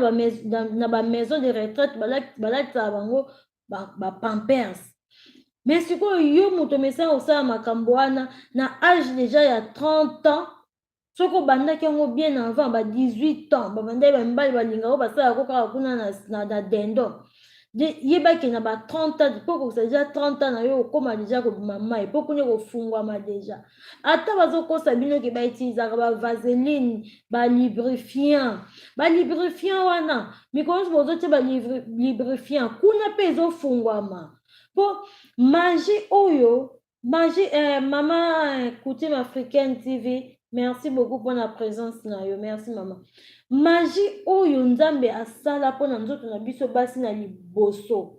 na bamaison de retraite balatisaka bango bapampers. Mais sikoyo yo moto omesana kosala makambo wana na age déjà ya 30 ans, soki obandaki yango bien avant ba 18 ans, babandaki, bamibali balingaka oyo basalaka kaka kuna na dindon. Yebaki na ba 30 ans, mpo kokisa déjà 30 ans na yo, okóma déjà kobima mai mpo kuna ekofungwama déjà. Ata bazokosa bino ke bautilisaka bavaseline, balubrifiant, balubrifiant wana, mikolo nyonso bozotia balubrifiant kuna mpe ezofungwama. Mpo magie oyo, magie, mama Coutume Africaine TV, merci beaucoup mpona présence na yo, merci mama. Magie oyo Nzambe asala mpona nzoto na biso basi na liboso,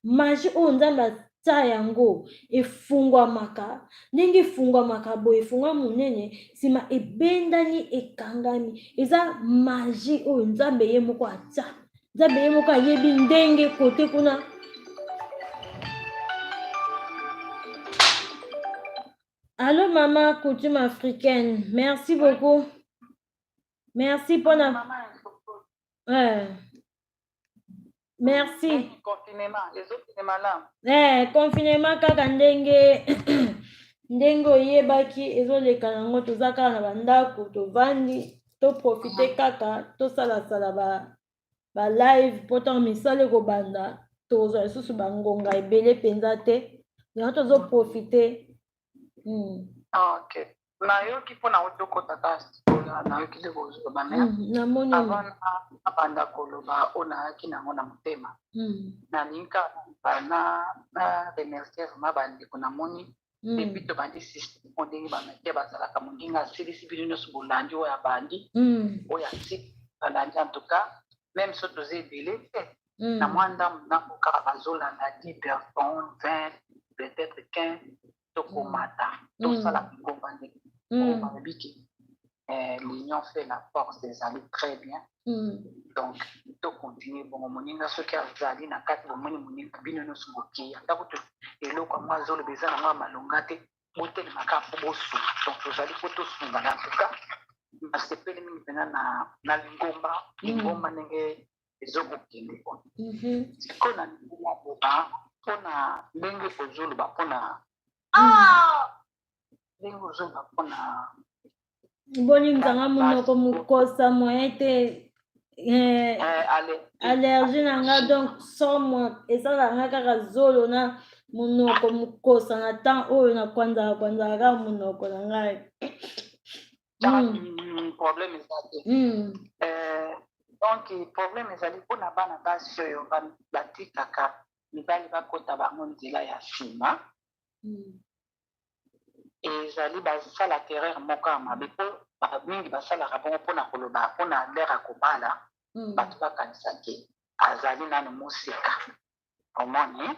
magie oyo Nzambe atia yango, efungwamaka ndenge efungwamaka boye, efungwa monene, nsima ebendani, ekangami. Eza magie oyo Nzambe ye moko atia. Nzambe ye moko ayebi ndenge kote kuna. Allo mama Coutume Africaine, merci beaucoup, merci mpona, ouais. Merci. Confinement ezokende malamu? Confinement kaka ndenge oyebaki, ezoleka nango. Toza kaka na bandako, tovandi, toprofite kaka tosalasala ba live mpo ntango misala ekobanda, tozwa lisusu bangonga ebele mpenza te. Yango tozoprofite. Ok, nayoki mpona otokota kaka sikoyo, nayoki nde kozoloba, mais namoni avant nabanda koloba oyo nayaki nango na motema, nalingi kaka na remercier vraiment bandeko. Namoni depuis tobandi système oyo, ndenge bameke bazalaka, moninga asilisi, bino nyonso bolandi, oyo abandi, oyo asili balandi. En tout cas, même so toza ebele te, na mwa ndambo ndambo kaka bazolanda, 10 personnes, 20, peut-être 15, tokomata, tosala ngomba ndenge balobi ke l'union fait la force. Ezali très bien. Donc tocontinue bongo. Moninga soki azali na kati, bomoni moninga, bino nyonso bokei. Ata kutu eloko yango azoloba eza nango ya malonga te, botelemaka mpo bosunga. Donc tozali mpo tosungana. En tout cas, nasepeli mingi mpenza na lingomba ndenge ezokokende. Sikoyo na lingomba boba, mpona ndenge ozoloba, mpona Bolimbisanga, monoko mokosa, moyen te. Allergie na nga, donc somo esalaka nga kaka zolo na monoko mokosa. Na temps oyo nakwanzaka kwanzaka kaka monoko na ngai. Problème eza te. Donc problème ezali mpona bana basi oyo batikaka mibali bakota bango nzela ya nsima. Ezali basalaka erreur moko ya mabe, mpo mingi basalaka bongo mpona koloba, mpona l'heure ya kobala, bato bakanisa ke azali nano mosika, omoni.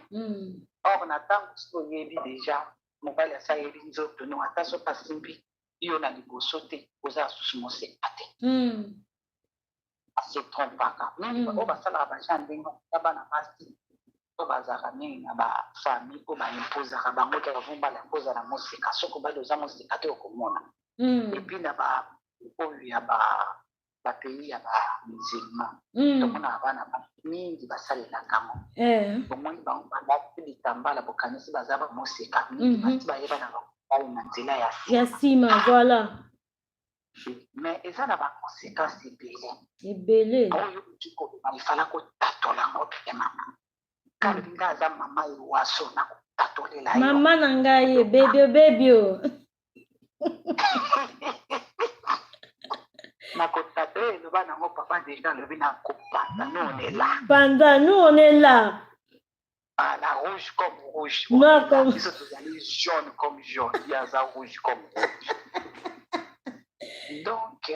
Or na ntango soki oyebi déjà mobali asi ayebi nzoto no, ata soki asimbi yo na liboso te, oza susu moseka te. Ase trompaka mingi. Oyo basalaka bagenre ndenge ya bana basi oyo bazalaka mingi na bafamille oyo baimposaka bango te, bavumbala kozala mosika. Soki obali oza mosika te, okomona. Et puis na ba oyo ya bapays ya bamusulman, tomonaka bana mingi basalelaka yango. Omoni bango balati bitambala, bokanisi baza bamoseka mingi, bati bayeba na bango. Mobali na nzela ya ya nsima, voilà. Mais eza na baconséquence ebele. Ebele. Oyo okoki koloba, efala kotatola yango te. Mama kalobi nga aza mama ewaso na kotatolela yo. Mama na ngai, bebio bebio. Na kotatola, eloba nango papa déjà, alobi na kopanza, nous on est là. Panza, nous on est là. Ah, la rouge comme rouge. Noir comme Biso tozali jaune comme jaune, ye aza rouge comme rouge. Donc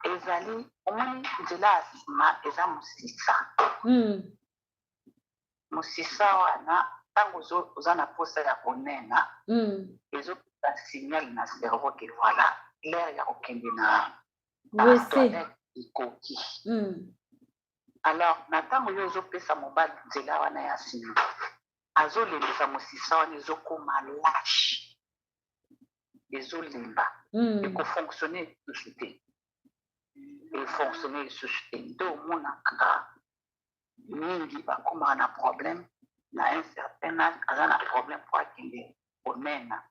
ezali, omoni, nzela ya nsima eza mosisa. Mosisa wana, ntango oza na posa ya konena, ezopesa signal na cerveau ke voilà, l'heure ya kokende na WC. toilette ekoki. Alors na ntango yo ozopesa mobali nzela wana ya nsima, azolembisa mosisa wana, ezokóma lâche, ezolemba. Ekofonctionne lisusu te, efonctionne lisusu te. Nde omonaka mingi bakomaka na problème na un certain âge, aza na problème po akende konena.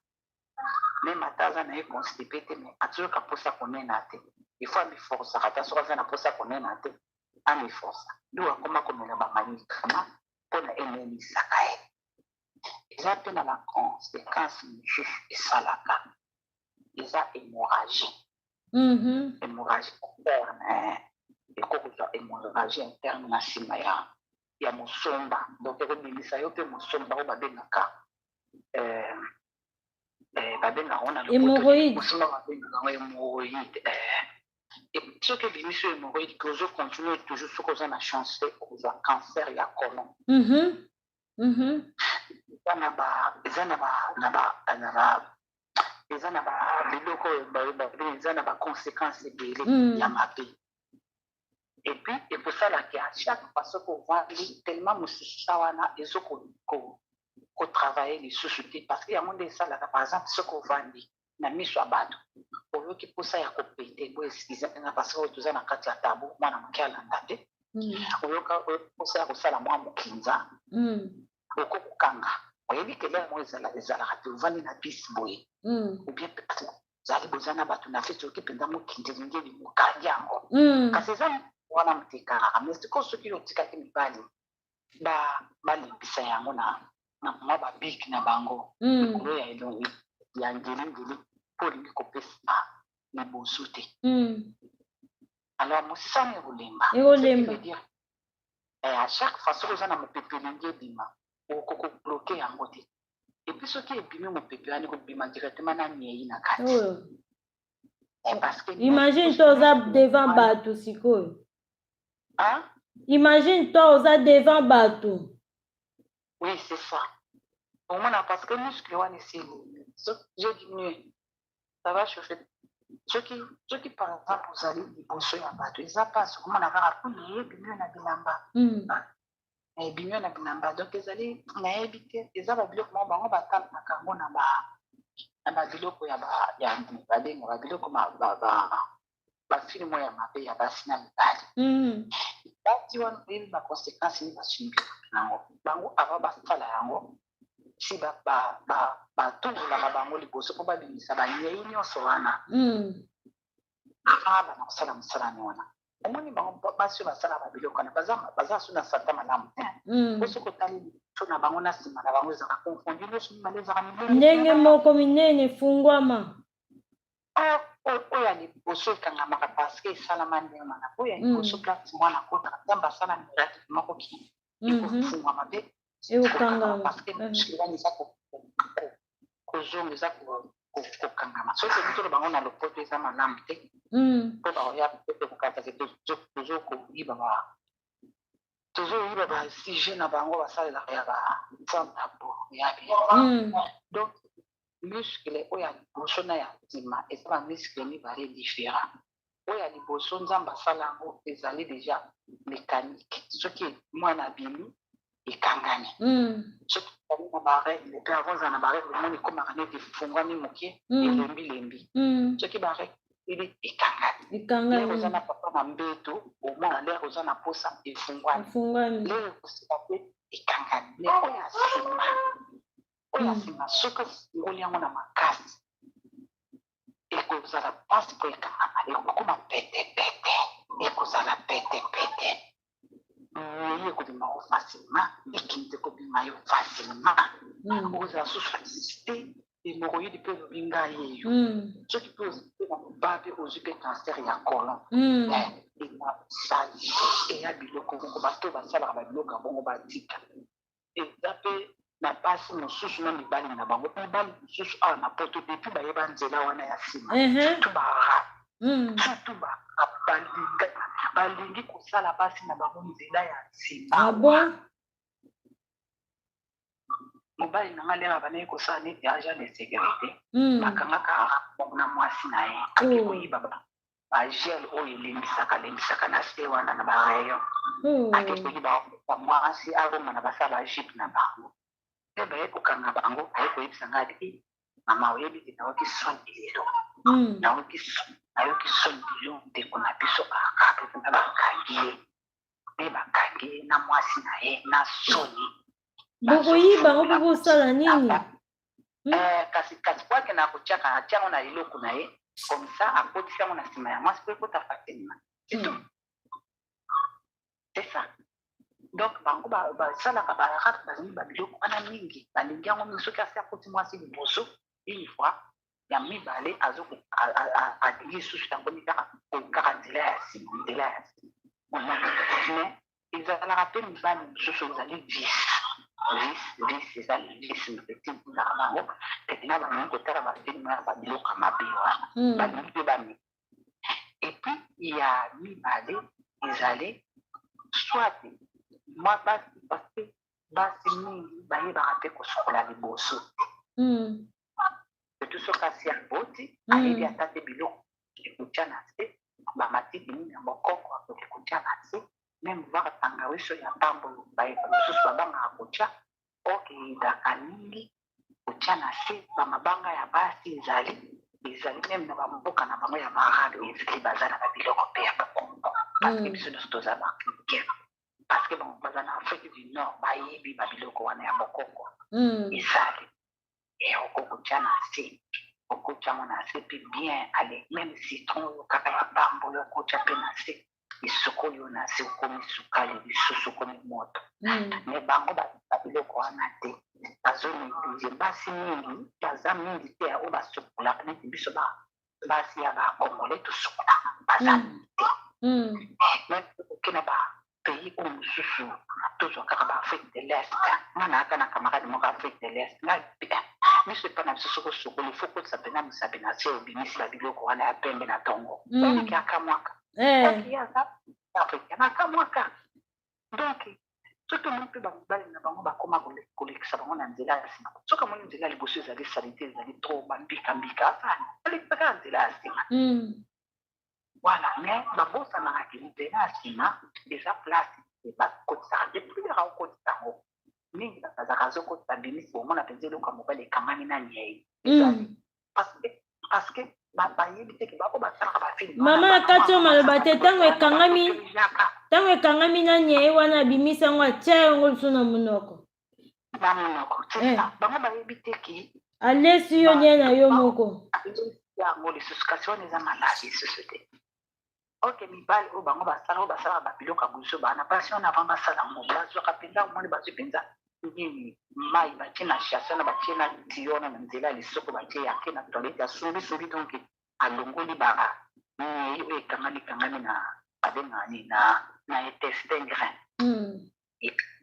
Même ata aza na ye constipé te, mais azoyoka mposa konena te. Il faut amiforçaka. Ata soki aza na mposa konena te, amiforça. Nde akoma komela bamédicament mpona enenisaka ye. Eza mpe na baconséquence mosusu esalaka, eza hémorragie. Hémorragie interne, ekokozwa hémorragie interne na nsima ya mosomba. Donc ekobimisa yo mpe mosomba oyo babengaka babengaka ngo na Hémorroïde. Mosomba babengaka yango hémorroïde. Soki ebimisi yo hémorroïde, ke ozocontinue toujours, soki oza na chance te, okozwa cancer ya colon. Eza na ba eza na ba na ba na ba eza na ba biloko oyo eza na baconséquence ebele ya mabe. Et puis ekosalaka à chaque fois soki ovandi, tellement mosisa wana ezo kotravaille lisusu te, parce que yango nde esalaka. Par exemple, soki ovandi na miso ya bato, oyoki mposa ya kopete bo, excuse nga, parce que oyo toza na kati ya tabu, mwana moke alanda te. Oyoka mposa ya kosala mwa mokinza, okokokanga, oyebi ke l'heure moko ezalaka te, ovandi na bisi boye, ou bien ozali, boza na bato na feti, oyoki mpenza mokinza elingi elimokangi yango. Kasi eza wana moto ekangaka. Mais sikoyo soki otikaki mibali balembisa yango na mwa babiki na bango likolo ya elongi ya ngelingeli, mpo olingi kopesa liboso te, alors mosisa wana ekolemba. Ekolemba. Ce qui veut dire, à chaque fois soki oza na mopepe elingi ebima, okokobloquer yango te. Et puis soki ebimi, mopepe wana ekobima directement na niei na kati. Oyo. Parce que Imagine toi oza devant bato sikoyo. Hein? Imagine toi oza devant bato. Oui, c'est ça. Omona, parce que muscle wana esi elembi. Soki j'ai diminué, ça va chauffer. Soki par exemple ozali liboso ya bato, eza mpasi. Omona kaka mpona ebimi yo na bilamba. Ebimi yo na bilamba. Donc ezali, nayebi te, eza babiloko moko bango batalaka yango na babiloko ya babenga babiloko bafilm oyo ya mabe ya basi na mibali. Basi wana, oyebi baconséquence nini basubir yango? Bango avant basala yango, si batongolaka bango liboso mpo babimisa banyei nyonso wana avant bana kosala mosala wana. Omoni, bango basi oyo basala babiloko wana baza so na sante malamu te. Po soki otali liboso na bango na nsima na bango, ezalaka confondu, nyonso mibale ezalaka minene. Ndenge moko, minene, efungwama. Oyo ya liboso ekangamaka parce que esalama ndenge wana. Oyo ya liboso, place mwana akotaka, Nzambe asala miracle moko ki ekofungwama mpe Ekokangama. parce que muscle wana eza kozonga, eza kokangama. Soki tobi toloba bango na lopoto, eza malamu te, mpo bakoya peut kokataka. Tozokoyiba, tozoyiba basujet na bango basalelaka ya ba sans tabou ya bien. Donc muscle oyo ya liboso na ya nsima eza bamuscle mibale différent. Oyo ya liboso, Nzambe asala yango, ezali déjà mécanique. Soki mwana abimi, ekangani. Soki ezali na barègle mpe, avant ozala na barègle, omoni ekomaka neti efungwami moke, elembilembi. Soki barègle esili, ekangani. Ekangani. L'heure oza na papa na mbeto, omona l'heure oza na posa, efungwami. Efungwami. L'heure ekosika mpe, ekangani. Mais oyo ya nsima, Oyo ya nsima, soki ofungoli yango na makasi, ekozala mpasi mpo ekangama, ekokoma petepete, ekozala petepete. Nyei ekobima yo facilement, ekende kobima yo facilement. Okozala susu te, hémorroïde mpe olobi ngai eyo. Soki mpe ozwi mpe na mobabe, ozwi mpe cancer ya colon. Eza sali, eya biloko moko bato basalaka babiloko ya bongo batika. Eza mpe na basi mosusu na mibali na bango, mibali mosusu awa na poto depuis bayeba nzela wana ya nsima, surtout baarabe, surtout baarabe balingi kosala basi na bango nzela ya nsima. Ah bon? Mobali na nga lera bandaki kosala neti agent de sécurité, bakangaka arabe na mwasi na ye, ake koyiba bagel oyo elembisaka lembisaka na se wana na barayon, ake koyiba mwasi aroma na basala bajupe na bango mpe baye kokanga bango. Aye koyebisa ngai ati: "Mama, oyebi te, nayoki soni lelo, nayoki soni, nayoki soni lelo. Ndeko na biso arabe mpena bakangi ye mpe bakangi ye na mwasi na ye na soni." Bokoyiba yango mpo bosala nini? Kasi po akenda kotiaka, atia yango na eloko na ye comme ça, akotisi yango na nsima ya mwasi mpo ekota facilement, c'est tout, c'est ça. Donc bango basalaka, baarabe balingi babiloko wana mingi, balingi yango mingi. Soki asi akoti mwasi liboso une fois, ya mibale alingi lisusu yango ni kaka kaka nzela ya nsima, nzela ya nsima. Mais ezalaka mpe mibali mosusu ezali vice, vice, vice, ezali vice etindaka bango mpena balingi kotala bafilms ya babiloko ya mabe wana, balingi mpe bami. Et puis ya mibale ezali soit mwa basi, parce que basi mingi bayebaka mpe kosukola liboso te, surtout soki asi aboti, ayebi ata te biloko ekotia na se, bamatiti nini ya mokoko akoki kotia na se, même voire tangawiso ya pambo, mosusu babangaka kotia, okeyidaka mingi kotia na se bamabanga ya basi. Ezali même na bamboka na bango ya baarabe, ezali, baza na babiloko mpe ya bokongo, parce que biso nyonso toza baafricain, parce que bango baza na Afrique du Nord, bayebi babiloko wana ya bokoko. Ezali okokotia na se, okotia yango na se mpe bien. Ale, même citron oyo kaka ya pambo oyo okotia mpe na se, esukoli oyo na se, okomi sukali lisusu, okomi moto. Mais bango babiloko wana te, bazonégliger. Basi mingi baza mingi te oyo basukolaka neti biso basi ya bacongolais tosukolaka, baza mingi te. Même oke na bapays oyo mosusu, tozwa kaka baAfrique de l'Est, nga nayaka na camarade moko Afrique de l'Est, nga biso epa na biso soki osokoli, fo kotisa mpena mosapi na se, obimisi babiloko wana ya pembe na ntongo. Oyebiki akamwaka, aza africain, akamwaka. Donc soki omoni mpe bamobali na bango bakóma kolekisa bango na nzela ya nsima, soki amoni nzela ya liboso ezali saleté, ezali trop bambikambika, asani alekisa kaka nzela ya nsima. Voilà, mais babosanaka nzela ya nsima eza place bakotisaka te, plusieurs akokotisa yango mingi, bazalaka azokotisa bimisi, omona mpenza eloko ya mobali ekangami na nyei. Ezali parce que bayebi te ke bako basalaka bafilms. Mama, na kati oyo maloba te, ntango ekangami, ntango ekangami na nyei wana, abimisi yango, atia yango lisusu na monoko. Na monoko, c'est ça. Bango bayebi te ke alesi yo nye na yo moko. Yango lisusu, kasi wana eza maladi lisusu te. Ok, mibali oyo bango basala, oyo basalaka babiloko ya buzo bana, basi wana avant basala yango, bazwaka mpenza, omoni, bazwi mpenza nini, mai batie na sachet wana, batie na tiyo wana na nzela ya lisoko, batie yake na toilette, asumbisumbi, donc alongoli ba nyei oyo ekangami kangami na babengaka nini, na intestin grêle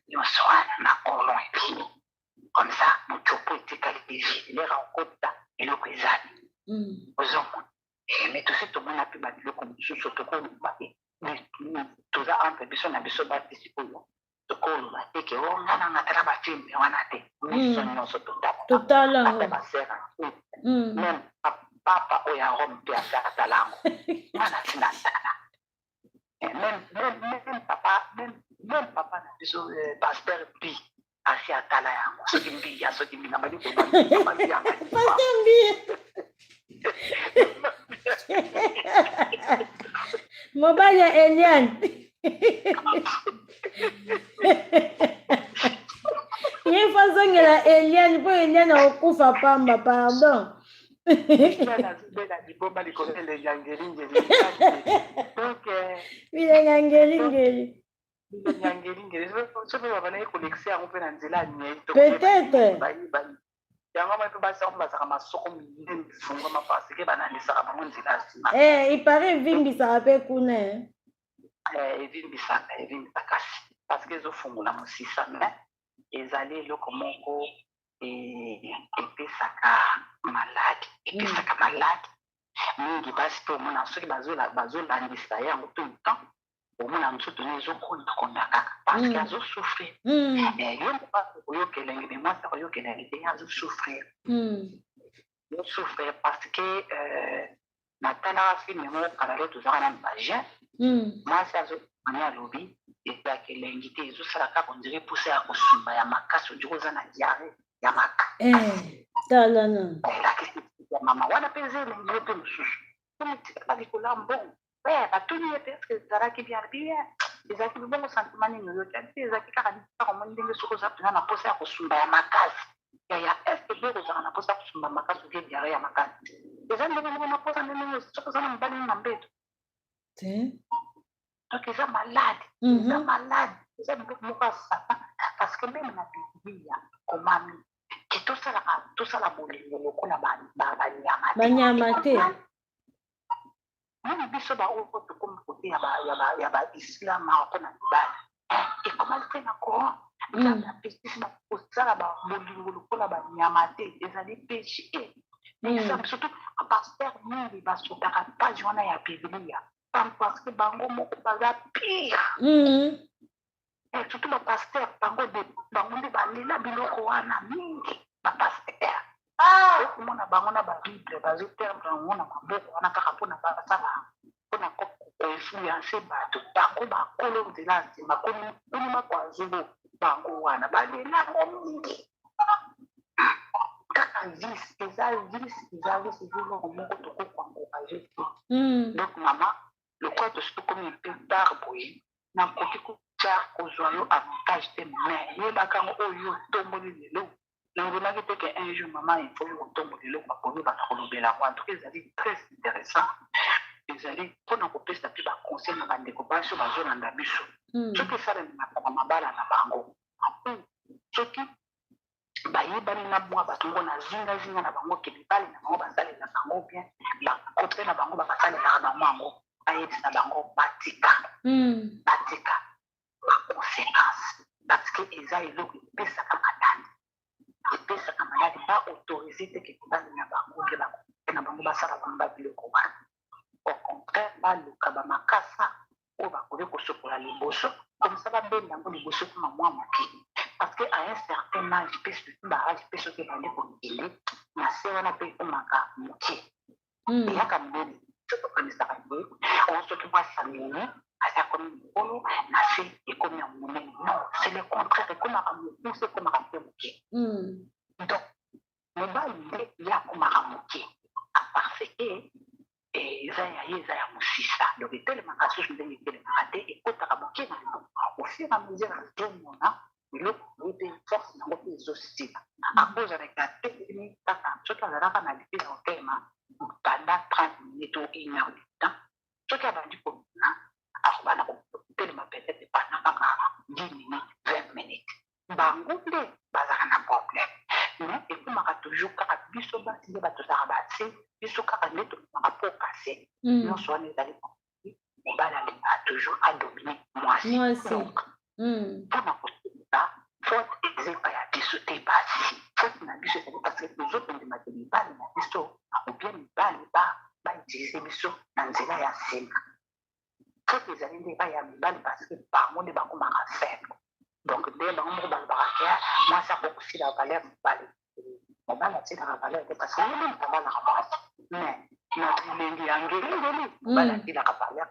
nyonso wana na colon ebimi comme ça, motiopo etikali vide, lera okota eloko ezali. Ozomona, mais tosi tomona mpe babiloko mosusu, tokoloba te, toza entre biso na biso basi sikoyo, tokoloba te ke o nga nanga tala bafilms wana te. Biso nyonso totala. Ata basera, même papa oyo ya Rome mpe asi atala yango, nga na ntina tala. Même papa, même papa na biso pasteur Mbi asi atala yango, soki Mbiya, soki Mbi nabali. Pasteur Mbi, mobali ya Eliane, ye. Il faut azongela Eliane mpo Eliane akokufa pamba, pardon. Nazobela liboma likolo elengi ya ngelingeli. Donc bilengi ya ngelingeli. Bilengi ya ngelingeli, soki babandaki kolekisa yango mpe na nzela ya niei. Peut-être. Yango mpe basi yango bazalaka masoko minene efungwama parce que banandisaka bango nzela ya nsima. Eh, il paraît evimbisaka mpe kuna. Evimbisaka, evimbisaka parce que ezofungola mosisa, mais ezali eloko moko epesaka maladi, epesaka maladi mingi. Basi mpe omona soki bazolandisa yango tout le temps, omona nzoto no ezokondakonda kaka parce que azosouffrir. Yo mobali okoyoka elengi, mais mwasi akoyoka elengi te, azosouffrir, azosouffrir parce que natalaka film moko kala le tozalaka nanu bajeune. Mwasi azomani, alobi ezalaka elengi te, ezosala kaka on dirait mposa ya kosumba ya makasi, on dirait oza na diarrhée ya makasi. Tala nanu. Elakisi ya mama wana mpe eza elengi. Yo mpe mosusu omitikaka likolo ya mbongo. Batuni ye mpe eske ezalaki bien? Bien, ezalaki bongo. Sentiment nini oyoki? Ati ezalaki kaka kaka omoni ndenge soki oza mpenza na mposa ya kosumba ya makasi. Yaya, est-ce que ozalaka na mposa ya kosumba makasi okie diarrhée ya makasi? Eza ndenge moko na mposa ndenge soki oza na mobali na mbeto. Donc eza malade, eza malade, eza biloko moko ya satan parce que même na Biblia komami ke tosalaka, tosala bolingo lokola banyama. Banyama te. Même biso baoyo tokomi kote ya baislam awa, mpona mibali ekomali te na Coran. Nzambe apekisi kosala bolingo lokola banyama te, ezali péché. Surtout bapasteur mingi basotaka page wana ya Biblia parce que bango moko baza pire. Surtout bapasteur, bango bango nde balela biloko wana mingi. Bapasteur, okomona bango na babible, bazoterme yango na maboko wana kaka mpona basala, mpona koinfluencer bato. Bango bakolo nzela ya nsima kulima kwazubo, bango wana balela yango mingi. Kaka vice, eza vice, eza vice, eza eloko moko tokokoencourager te. Donc mama, lokola tosi tokomi un peu tard boye, nakoki kotia kozwa yo avantage te, mais yebaka yango oyo otomboli lelo. Nandimaki te ke un jour, mama, il faut yo kotombola eloko bakoki banda kolobela yango. En tout cas, ezali très intéressant, ezali mpona kopesa mpe baconseil na bandeko basi oyo bazolanda biso. Soki esalemaka na mabala na bango, soki bayebani na mwa bato moko na zingazinga na bango ke mibali na bango basalelaka yango bien, bakope na bango basalelaka bango yango, bayebisa bango batika, batika baconséquence parce que eza eloko epesaka maladi, epesaka maladi. Baautoriser te ke mibali na bango nde bakope na bango basala bango babiloko wana. Au contraire, baluka bamakasa oyo bakoki kosokola liboso, comme ça babenda yango liboso ekoma mwa moke parce que à un certain âge mpe, surtout baâge mpe soki ebandi kokende na se wana mpe ekomaka moke, eyaka monene. Soki okanisaka boye o soki mwasi amemi aza komi mokolo, na se ekomi ya monene, non, c'est le contraire, ekomaka mokuse, ekomaka mpe moke. Donc mobali nde ye akomaka moke parce que eza ya ye, eza ya mosisa. Donc etelemaka susu ndenge etelemaka te, ekotaka moke na yango. Au fur et à mesure azomona biloko ye mpe force nango mpe ezosila, akozalaka atelemi kaka. Soki azalaka na lipe ya kotelema pendant 30 minutes ou une heure de temps, soki abandi komona, akobanda kotelema peut-être pendant kaka 10 minutes, 20 minutes. Bango nde bazalaka na problème, mais ekomaka toujours kaka biso basi nde bato tozalaka base, biso kaka nde tomemaka po kase nyonso wana. Ezali mobali alingaka toujours adominer mwasi. Donc mpona kosuka, faute eza epai ya biso te basi. Faute na biso ezali parce que tozokondima te mibali na biso ou bien mibali bautiliser biso na nzela ya nsima. Faute ezali nde epai ya mibali parce que bango nde bakomaka faible. Donc nde bango moko balobaka ke mwasi akokosila valeur mobali. Mobali atilaka valeur te parce que ye nde moto abalaka mwasi, mais na bilengi ya ngelingeli mobali atilaka valeur,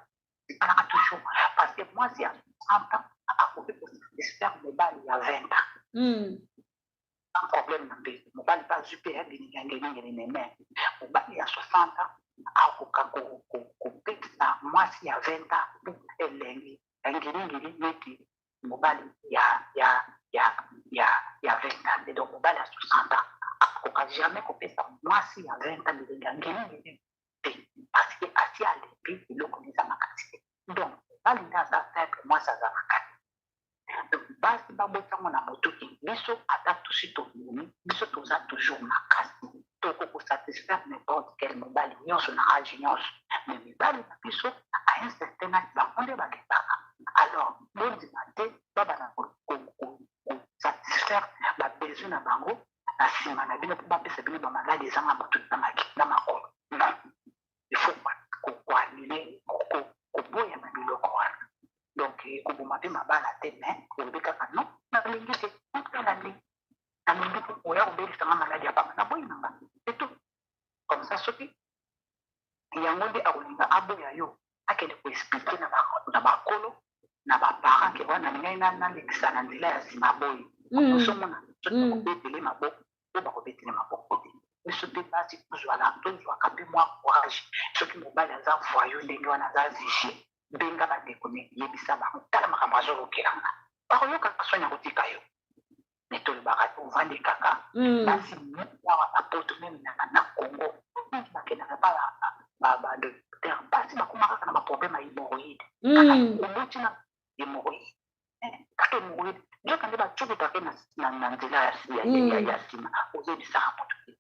etalaka toujours parce que mwasi ya 60 ans akoki kosatisfaire mobali ya 20 ans sans problème na mbeto. Mobali mpe azwi mpe ya bilengi ya ngelingeli, mais mobali ya 60 ans akoka kopesa mwasi ya 20 ans elengi ya ngelingeli neti mobali ya 20 ans. Mobali ya 60 ans akoka jamais kopesa mwasi ya 20 ans bilengi ya ngelingeli te, parce que asi alembi, eloko eza makasi te. Donc mobali nde aza faible, mwasi aza makasi. Donc basi babotango na motu ke biso ata tosi tobimi, biso toza toujours makasi, toko kosatisfaire n'importe quel mobali nyonso na age nyonso. Mais mibali na biso, à un certain âge, bango nde balembaka. Alors bondima te babana kosatisfaire babesoin na bango na nsima na bino mpo bapesa bino bamaladi ezanga motu na makolo. Non, il faut koannuler, koboyama biloko wana. Donc ekoboma mpe mabala te, mais olobi kaka non, nalingi te, otala ndenge nalingi te oya kobelisanga maladi ya pamba, naboyi nanga, c'est tout. Comme ça, soki yango nde akolinga aboya yo, akende koexpliquer na bakolo, na baparent ke wana ngai nalekisa na nzela ya nsima boye. Ozomona, soki bakobetele maboko po bakobetele maboko te. Biso mpe basi tozwala, tozwaka mpe mwa courage. Soki mobali aza voyou ndenge wana, aza vicieux, benga bandeko ne, yebisa bango: tala makambo azolokelanga. Bakoyoka soni ya kotika yo. Me tolobaka te, ovandi kaka. Basi awa na Poto, même na Congo, mingi bakendaka pa badocteur, basi bakoma kaka na baproblème ya hémorroïde, kaka oboti na hémorroïde, kaka hémorroïde. Nzoka nde bacokotaka na nzela ya nsima, ozobisaka moto te.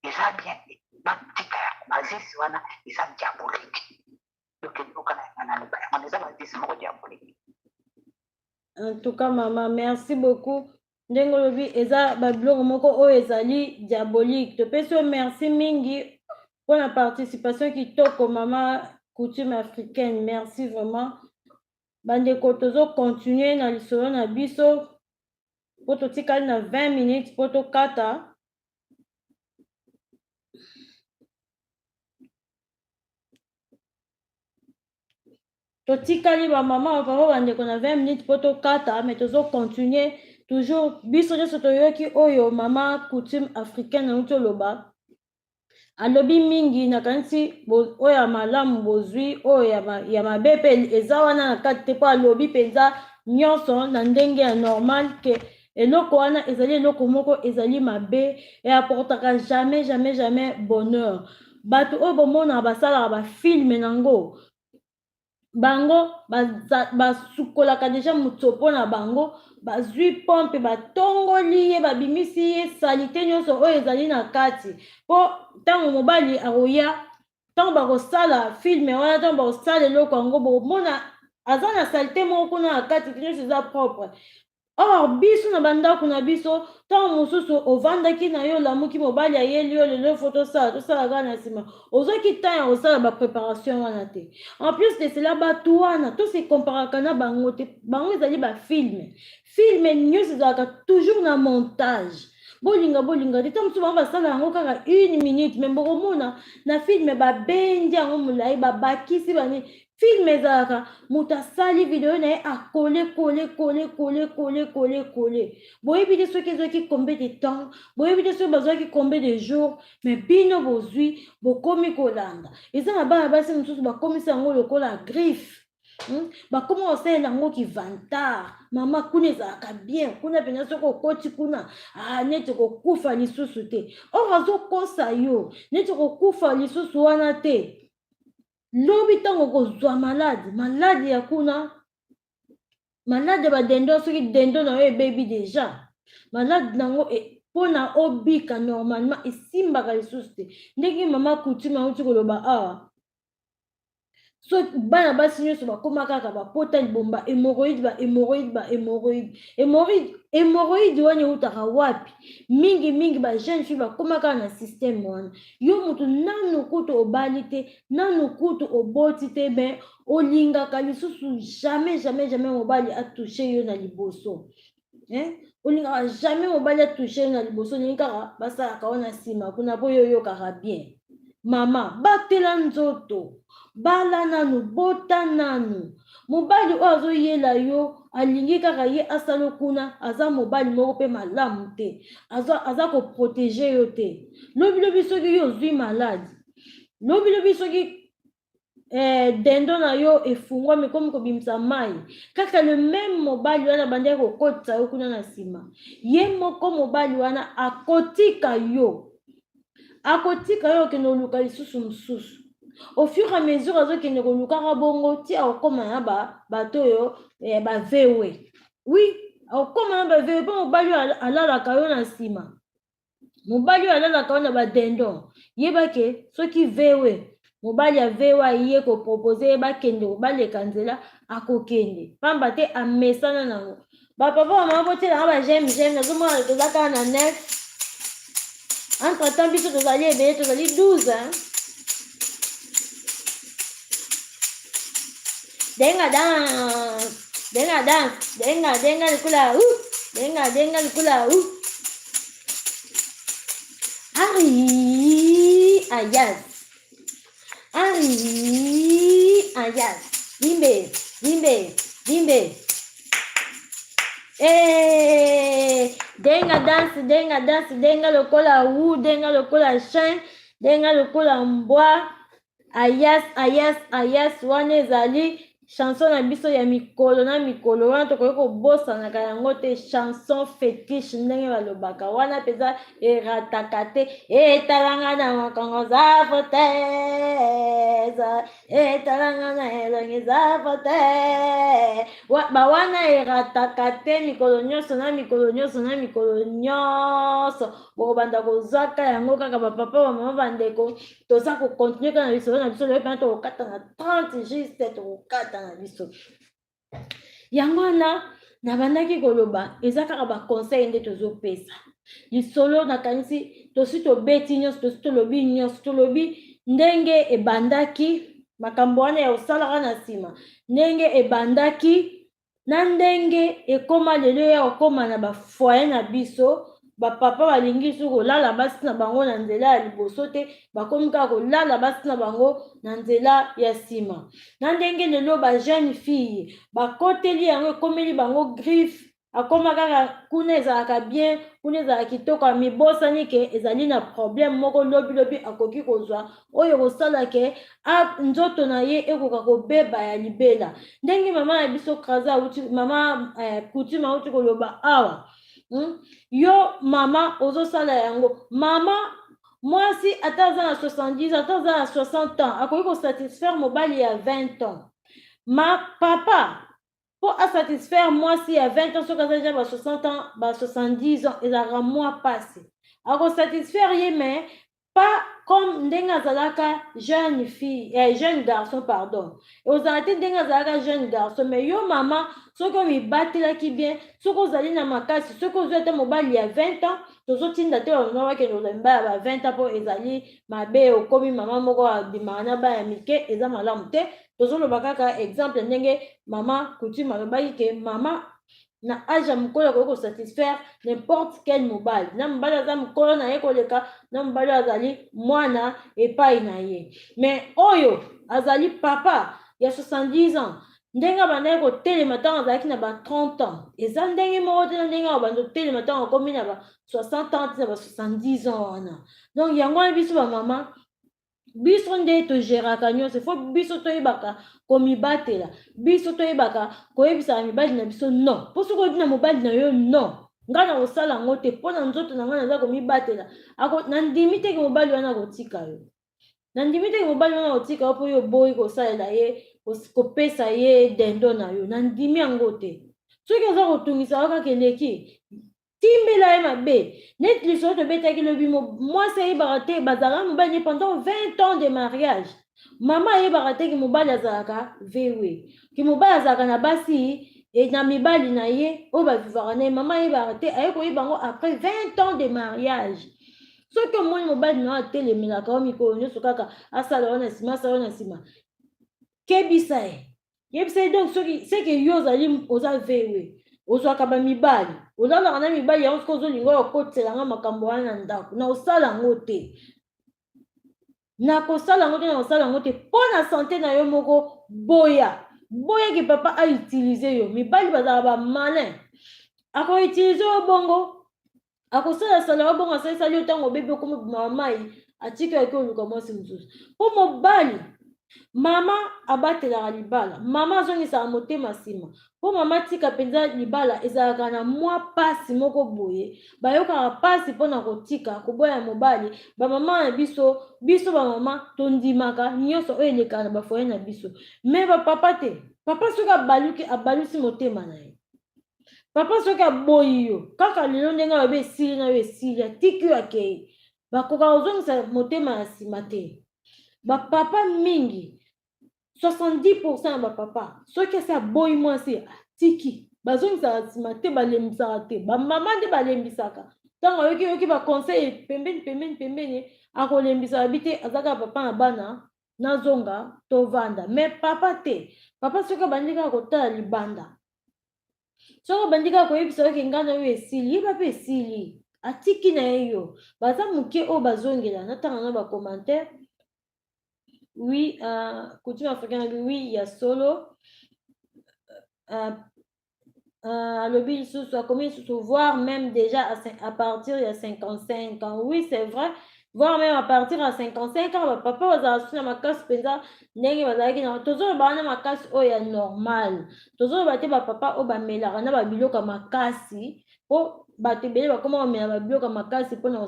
Eza bien te, batika bavices wana, eza diabolique. Donc eloko na yanga naloba yango, eza bavices moko diabolique. En tout cas, mama, merci beaucoup. Ndenge olobi, eza babiloko moko oyo ezali diabolique. Topesi yo merci mingi mpona participation kitoko, mama Coutume Africaine, merci vraiment. Bandeko, tozocontinue na lisolo na biso mpo totikali na 20 minutes mpo tokata. Totikali, bamama, bapapa, bandeko, na 20 minutes mpo tokata, mais tozocontinue toujours. Biso nyonso toyoki oyo mama Coutume Africaine auti oloba. Alobi mingi, nakanisi oyo ya malamu bozwi, oyo ya mabe mpe eza wana na kati te, mpo alobi mpenza nyonso na ndenge ya normal ke eloko wana ezali eloko moko ezali mabe, eapportaka jamais, jamais, jamais bonheur. Bato oyo bomonaka basalaka bafilms nango, bango basukolaka déjà motsopo na bango, bazwi pompe, batongoli ye, babimisi ye saleté nyonso oyo ezali na kati, mpo ntango mobali akoya, ntango bakosala film wana, ntango bakosala eloko yango, bomona aza na saleté moko kuna na kati te, nyonso eza propre. Or biso na bandako na biso, ntango mosusu ovandaki na yo, olamuki, mobali ayeli yo: lelo faut tosala, tosala kaka na nsima. Ozwaki temps ya kosala bapréparation wana te. En plus de cela, bato wana tose comparaka na bango te. Bango ezali bafilms. Film nyonso ezalaka toujours na montage. Bolinga, bolinga te, ntango mosusu bango basala yango kaka une minute, mais bokomona na film babendi yango molai, babakisi bani. Film ezalaka moto asali video na ye, akole kole kole kole kole kole kole. Boyebi te soki ezwaki combien de temps, boyebi te soki bazwaki combien de jours, mais bino bozwi, bokomi kolanda. Eza na bana basi mosusu bakomisi yango lokola griffe, Bakóma kosalela yango kivantard. Mama, kuna ezalaka bien, kuna mpenza soki okoti kuna, ah, neti kokufa lisusu te. Or azokosa yo, neti kokufa lisusu wana te. Lobi ntango kozwa maladi, maladi ya kuna, maladi ya badendo, soki dendo na yo ebebi déjà, maladi nango mpona obika normalement esimbaka lisusu te. Ndenge mama Coutume auti koloba awa, so bana basi nyonso bakóma kaka bapota libomba, hémorroïde, bahémorroïde, bahémorroïde, hémorroïde. Hémorroïde wana eutaka wapi? Mingimingi bajeune fille bakóma kaka na système wana. Yo motu nanu kutu obali te, nanu kutu oboti te, mais olingaka lisusu jamais, jamais, jamais mobali atouche yo na liboso, eh? Olingaka jamais mobali atouche yo na liboso, olingi kaka basalaka wana nsima kuna mpo yo oyokaka bien. Mama, batela nzoto, bala nanu, bota nanu. Mobali oyo azoyela yo, alingi kaka ye asala kuna, aza mobali moko mpe malamu te, aza, aza koprotéger yo te. Lobilobi soki yo ozwi maladi, lobilobi soki Dendo na yo efungwami, ekomi kobimisa mai. Kaka le même mobali wana abandaki kokotisa yo kuna na nsima, ye moko mobali wana akotika yo, akotika yo, okende koluka lisusu mosusu. Au fur et à mesure azokende kolukaka bongo, ti akokóma na bato oyo bavewe. Oui, akokóma na bavewe, mpo mobali oyo alalaka yo na nsima, mobali oyo alalaka yo na badindon, yeba ke soki vewe, mobali ya vewe aye koproposer ye bakende, baleka nzela, akokende, pamba te amesana nango. Bapapa, bamama, botielanga baj'aime, j'aime. Nazomona toza kaka na 9. Entre temps biso tozali ebele, tozali 12, hein? Denga danse, denga danse, denga denga likula u, denga denga likula u. Ari ayaz, ari ayaz, limbe limbe limbe. Eh, denga danse, denga danse, denga lokola wu, denga lokola chien, denga lokola mbwa. Ayas, ayas, ayas. Wana ezali chanson na biso ya mikolo na mikolo wana, tokoki kobosanaka yango te. Chanson fétiche, ndenge balobaka wana mpenza, erataka te. Etalanga na mokongo za foteza, etalanga na elongi za fote. Bawana erataka te. Mikolo nyonso na mikolo nyonso na mikolo nyonso bokobanda kozwaka yango kaka. Bapapa, bamama, bandeko, toza kocontinuer kaka na lisolo na biso. Lelo mpena tokokata na 30 juste, tokokata na biso yango wana. Nabandaki koloba, eza kaka baconseil nde tozopesa. Lisolo nakanisi tosi tobeti nyonso, tosi tolobi nyonso. Tolobi ndenge ebandaki makambo wana ya kosalaka na nsima, ndenge ebandaki na ndenge ekóma lelo, ya kokóma na bafoyer na biso. Bapapa balingi su kolala basi na bango na nzela ya liboso te, bakomi kaka kolala basi na bango na nzela ya nsima. Na ndenge lelo bajeune fille bakoteli yango, ekomeli bango griffe, akóma kaka kuna ezalaka bien, kuna ezalaka kitoko, amibosani ke ezali na problème moko lobilobi akoki kozwa, oyo kosala ke nzoto na ye ekoka kobeba ya libela. Ndenge mama na biso Kraza auti, mama Coutume auti koloba awa, Yo mama ozosala yango, mama mwasi, ata aza na 70, ata aza na 60 ans, akoki kosatisfaire mobali ya 20 ans. Ma papa, mpo asatisfaire mwasi ya 20 ans, soki aza deja ba 60 ans, ba 70 ans, ezalaka mwa mpasi. Akosatisfaire ye, mais pas comme ndenge azalaka jeune fille, jeune garçon, pardon. Ozala te ndenge azalaka jeune garçon. Mais yo mama, soki omibatelaki bien, soki ozali na makasi, soki ozwi ata mobali ya 20 ans, tozotinda te bamama bakende kozwa mibali ya ba 20 ans, mpo ezali mabe. Okomi mama moko abimaka na bana mike, eza malamu te. Tozoloba kaka exemple, ndenge mama Coutume alobaki ke mama na age ya mokolo akoki kosatisfaire n'importe quel mobali, na mobali aza mokolo na ye koleka, na mobali oyo azali mwana epai na ye. Mais oyo azali papa ya 70 ans, ndenge abandaki kotelema ntango azalaki na ba 30 ans, eza ndenge moko te na ndenge abandi kotelema ntango akomi na ba 60 ans ti na ba 70 ans wana. Donc yango wana, biso bamama, biso nde togéraka nyonso. Faut biso toyebaka komibatela, biso toyebaka koyebisaka mibali na biso non. Mpo soki oyebi na mobali na yo non, ngai na kosala yango te, mpo na nzoto na ngai naza komibatela, nandimi teke mobali wana akotika yo. Nandimi teke mobali wana akotika yo mpo yo oboyi kosalela ye, kopesa ye dendo na yo. Nandimi yango te. Soki aza kotungisa yo kaka, eleki, timbela ye mabe. Neti lisolo tobetaki lobi, mwasi ayebaka te, bazalaka mobali ne pendant 20 ans de mariage, mama ayebaka te ke mobali azalaka vewe, ke mobali azalaka na basi e na mibali na ye oyo bavivaka na ye. Mama ayebaka te, aye koyeba yango après 20 ans de mariage. Soki omoni mobali na yo atelemelaka yo mikolo nyonso, kaka asala yo na nsima, asala yo na nsima, kebisa ye, yebisa ye. Donc soki seke yo ozali, oza vewe, ozwaka bamibali, ozalaka na mibali yango, soki ozolinga oyo okotiselanga makambo wana na ndako, na osala yango te, nakosala yango te, nakosala yango te, mpo na santé na yo moko. Boya, boyaki papa autiliser yo. Mibali bazalaka bamalin, akoutiliser yo bongo, akosalasala yo bongo, asalisali yo, ntango obebi, okomi bima mai, atika yoki oluka mwasi mosusu. Mpo mobali Mama abatelaka libala, mama azongisaka motema nsima mpo mama atika mpenza libala. Ezalaka na mwa mpasi moko boye, bayokaka mpasi mpo na kotika koboya mobali. Bamama na biso, biso bamama tondimaka nyonso oyo elekaka na bafoye na biso, me bapapa te. Papa soki abaluki, abalusi motema na ye. Papa soki aboyi yo kaka lelo, ndenge alobi esili na yo, esili, atiki yo, akei, bakoka kozongisa motema ya nsima te. Bapapa mingi, 70% ya bapapa, soki asi aboyi mwasi, atiki, bazongisaka nsima te, balembisaka te. Bamama nde balembisaka. Ntango ayoki yoki baconseil pembeni pembeni pembeni, akolembisa, babi te, aza kaka papa na bana, nazonga tovanda. Mais papa te. Papa soki abandi kaka kotala libanda, soki abandi kaka koyebisa oke ngai na yo esili, yeba mpe esili, atiki na ye yo. Baza moke oyo bazongela. Natanga na bacommentaire. Oui, coutume africaine alobi oui, ya solo. Alobi lisusu, akomi lisusu, voire même déjà à partir ya 55 ans. Oui, c'est vrai, voire même à partir ya 55 ans, bapapa bazala susu na makasi mpenza ndenge bazalaki na. Tozoloba wana makasi oyo ya normal, tozoloba te bapapa oyo bamelaka na babiloko ya makasi, mpo bato ebele bakoma komela babiloko ya makasi mpona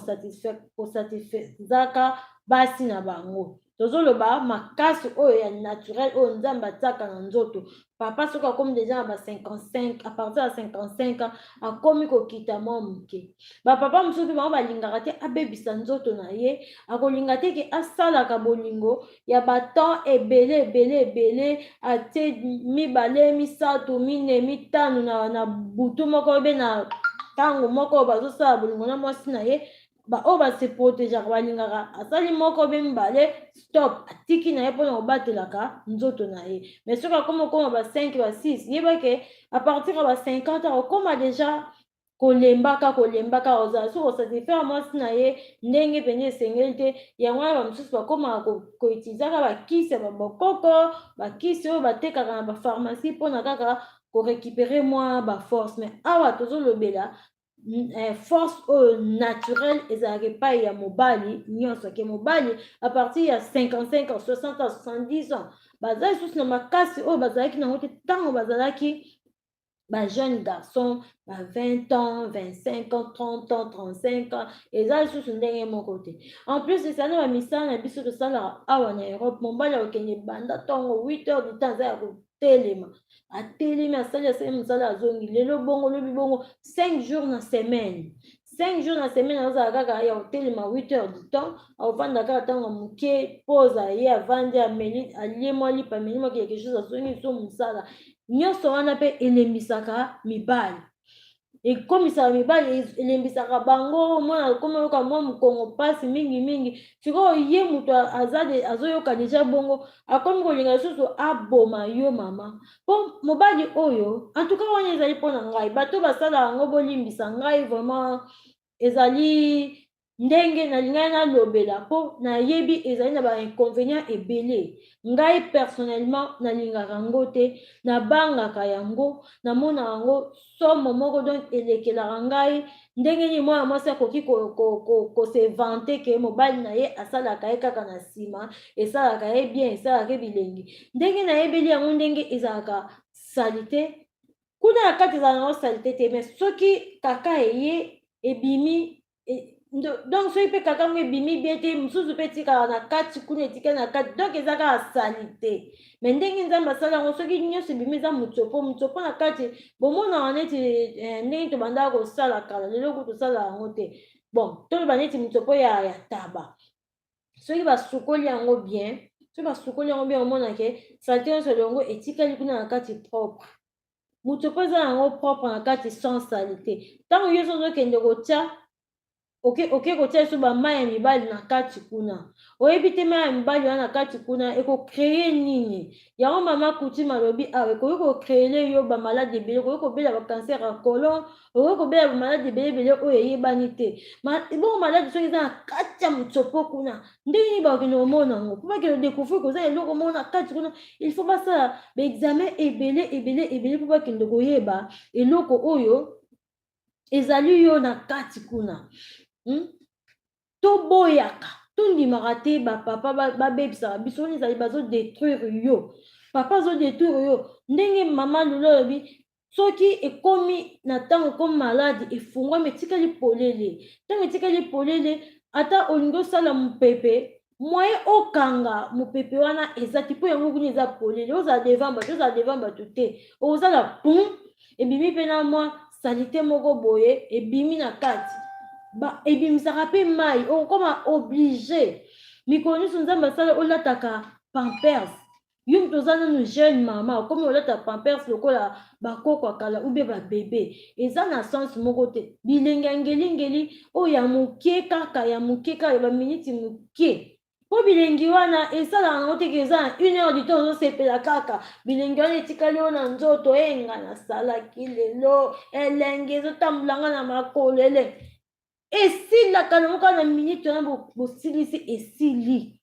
kosatisfaisaka basi na bango. Tozoloba makasi oyo ya naturel, oyo Nzambe atiaka na nzoto. Papa soki akomi déjà na ba 55, à partir ya 55 ans, akomi kokita mwa moke. Bapapa mosusu mpe bango balingaka te abebisa nzoto na ye, akolinga te ke asalaka bolingo ya batemps ebele ebele ebele, atie mibale, misato, mine, mitano na butu moko be na ntango moko oyo bazosala bolingo na mwasi na ye. Baoyo base protégeaka balingaka asali moko be mibale, stop, atiki na ye mpona kobatelaka nzoto na ye. Mais soki akoma okoma ba 5, ba 6, yebake à partir ya ba 50 akokoma déjà kolembaka kolembaka, ozala soki kosatisfaire mwasi na ye ndenge mpenza esengeli te. Yango wana bamosusu bakomaka koutilisaka bakisi ya babokoko, bakisi oyo batekaka na bapharmacie, mpona kaka korécupérer mwa baforce. Mais awa tozolobela force oyo naturelle ezalaka epai ya mobali nyonso, ke mobali à partir ya 55 ans, 60 ans, 70 ans, baza lisusu na makasi oyo bazalaki nango te ntango bazalaki bajeune garçon, ba 20 ans, 25 ans, 30 ans, 35 ans. Eza lisusu ndenge moko te. En plus, ezali na bamisala na biso tosalaka awa na Europe. Mobali akokende banda ntongo 8 heures du temps, aza ya kotelema, atelemi, asali asali mosala, azongi lelo bongo, lobi bongo, 5 jours na semaine, 5 jours na semaine, azala kaka ya kotelema 8 heures du temps, akovanda kaka ntango moke, pose ye, avandi, ameli, alie mwa lipa, ameli mwa quelque chose, azongi so mosala. Nyonso wana mpe elembisaka mibali, ekomisaka mibali, elembisaka bango. Mwana akomi oyoka mwa mokongo mpasi mingimingi. Sikoyo ye moto azoyoka déjà bongo, akomi kolinga lisusu aboma yo mama. Mpo mobali oyo, en tout cas wana ezali mpo na ngai, bato basala yango bolimbisa ngai vraiment, ezali ndenge nalingai nalobela, mpo nayebi ezali na bainconvénient ebele. Ngai personnellement nalingaka yango te, nabangaka yango, namonaka yango somo moko. Donc elekelaka ngai ndenge nini mwana mwasi akoki kose vanter ke mobali na ye asalaka ye kaka na nsima, esalaka ye bien, esalaka ye bilengi. Ndenge nayebeli yango, ndenge ezalaka saleté kuna na kati, ezalaka yango saleté te. Mais soki kaka eye ebimi, donc soki mpe kaka yango ebimi bien te, mosusu mpe etikala na kati kuna, etikali na kati, donc eza kaka saleté. Mais ndenge Nzambe asala yango, soki nyonso ebimi, eza mutsopo mutsopo na kati. Bomonaka neti ndenge tobandaka kosala kala, lelo ku tosala yango te. Bon, toloba neti mutsopo ya taba, soki basukoli yango bien, soki basukoli yango bien, omonake saleté nyonso elongo etikali kuna na kati propre. Mutsopo eza yango propre na kati, sans saleté. Ntango yo so ozokende kotia, oke kotia biso bamai ya mibali na kati kuna, oyebi te mai ya mibali wana na kati kuna ekocréer nini. Yango mama coutume alobi awa, ekoki kocréer yo bamaladi ebele, okoki kobela bacancer ya colon, okoki kobela bamaladi ebele ebele oyo eyebani te. Bongo maladi soki eza na kati ya motsopo kuna, ndenge nini bakokende komona yango? Mpo bakende découvrir koza eloko moko na kati kuna, il faut basala baexamen ebele ebele ebele mpo bakende koyeba eloko oyo ezali yo na kati kuna. Toboyaka. Tondimaka te bapapa babebisaka biso. Wana ezali bazodétruire yo, papa azodétruire yo. Ndenge mama Lulu alobi, soki ekomi na ntango ekomi maladi, efungwami, etikali polele. Ntango etikali polele, ata olingi osala mopepe, moyen okanga mopepe wana eza te, mpo yango kuna eza polele. Ozala devant bato, ozala devant bato te, ozala pum, ebimi mpe na mwa saleté moko boye ebimi na kati. Ebimisaka mpe mai. Okokoma obligé mikolo nyonso Nzambe asala olataka Pampers. Yo moto oza nanu jeune mama, okomi olata Pampers lokola bakoko ya kala ou bien babébé, eza na sens moko te. Bilenge ya ngelingeli oyo ya moke kaka, ya moke kaka, ya baminiti moke, mpo bilengi wana esalaka yango te ke eza na une heure du temps ozosepela kaka. Bilengi wana etikali oyo na nzoto. Enga nasalaki lelo, elenge ezotambolanga na makolo, elenge esilaka nango kaka na minute wana. Bosilisi, esili,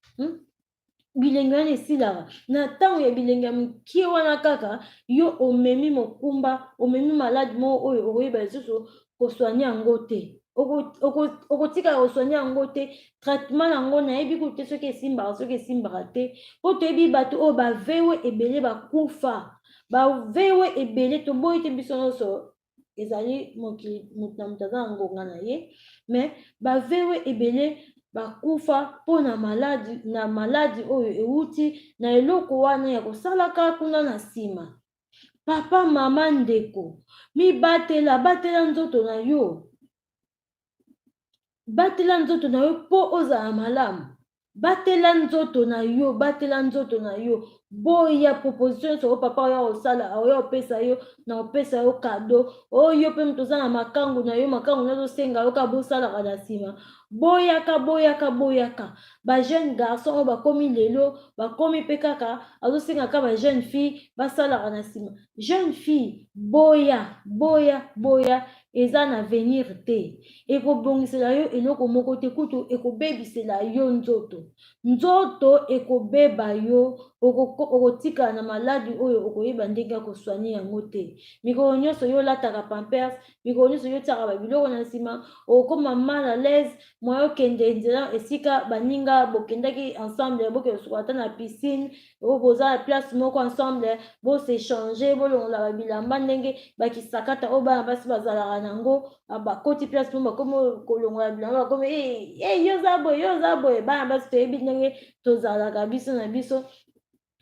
Bilenge wana esilaka na ntango ya bilenge ya mokie wana kaka. Yo omemi mokumba, omemi maladi moko oyo okoyeba lisusu kosoigner yango te, okotikala kosoigner yango te. Traitement yango nayebi kutu te soki esimbaka, soki esimbaka te, mpo toyebi bato oyo bavewe ebele bakufa, bavewe ebele. Toboyi te, biso nyonso ezali mokili, moto na moto aza na ngonga na ye, mais bavewe ebele bakufa mpona maladi, na maladi oyo ewuti na eloko wana ya kosalaka kuna na nsima. Papa, mama, ndeko, mibatela, batela nzoto na yo, batela nzoto na yo mpo ozala malamu. Batela nzoto na yo, batela nzoto na yo. Boya proposition nyonso oyo papa oyo osala, oyo opesa yo na opesa yo cadeau oyo mpe moto oza na makangu na yo, makangu na azosenga yo kaka bosalaka na nsima. Boyaka, boyaka, boyaka. Bajeune garçon oyo bakomi lelo, bakomi mpe kaka azosenga kaka bajeune fille basalaka na nsima. Jeune fille, boya, boya, boya. Eza na avenir te, ekobongisela yo eloko moko te, kutu ekobebisela yo nzoto. Nzoto ekobeba, yo okotikala na maladi oyo okoyeba ndenge ya kosoigner yango te. Mikolo nyonso yo olataka Pampers, mikolo nyonso yo otiaka babiloko na nsima, okokoma mal à l'aise. Moyen okende nzela esika baninga bokendaki ensemble, bokende kosuka ata na piscine oyo boza na place moko ensemble, bos'échanger, bolongola babilamba ndenge bakisakata oyo bana basi bazalaka nango. Bakoti place mo, bakomi kolongola bilamba, bakomi: "Yo oza boye, yo oza boye." Bana basi toyebi ndenge tozalaka biso na biso.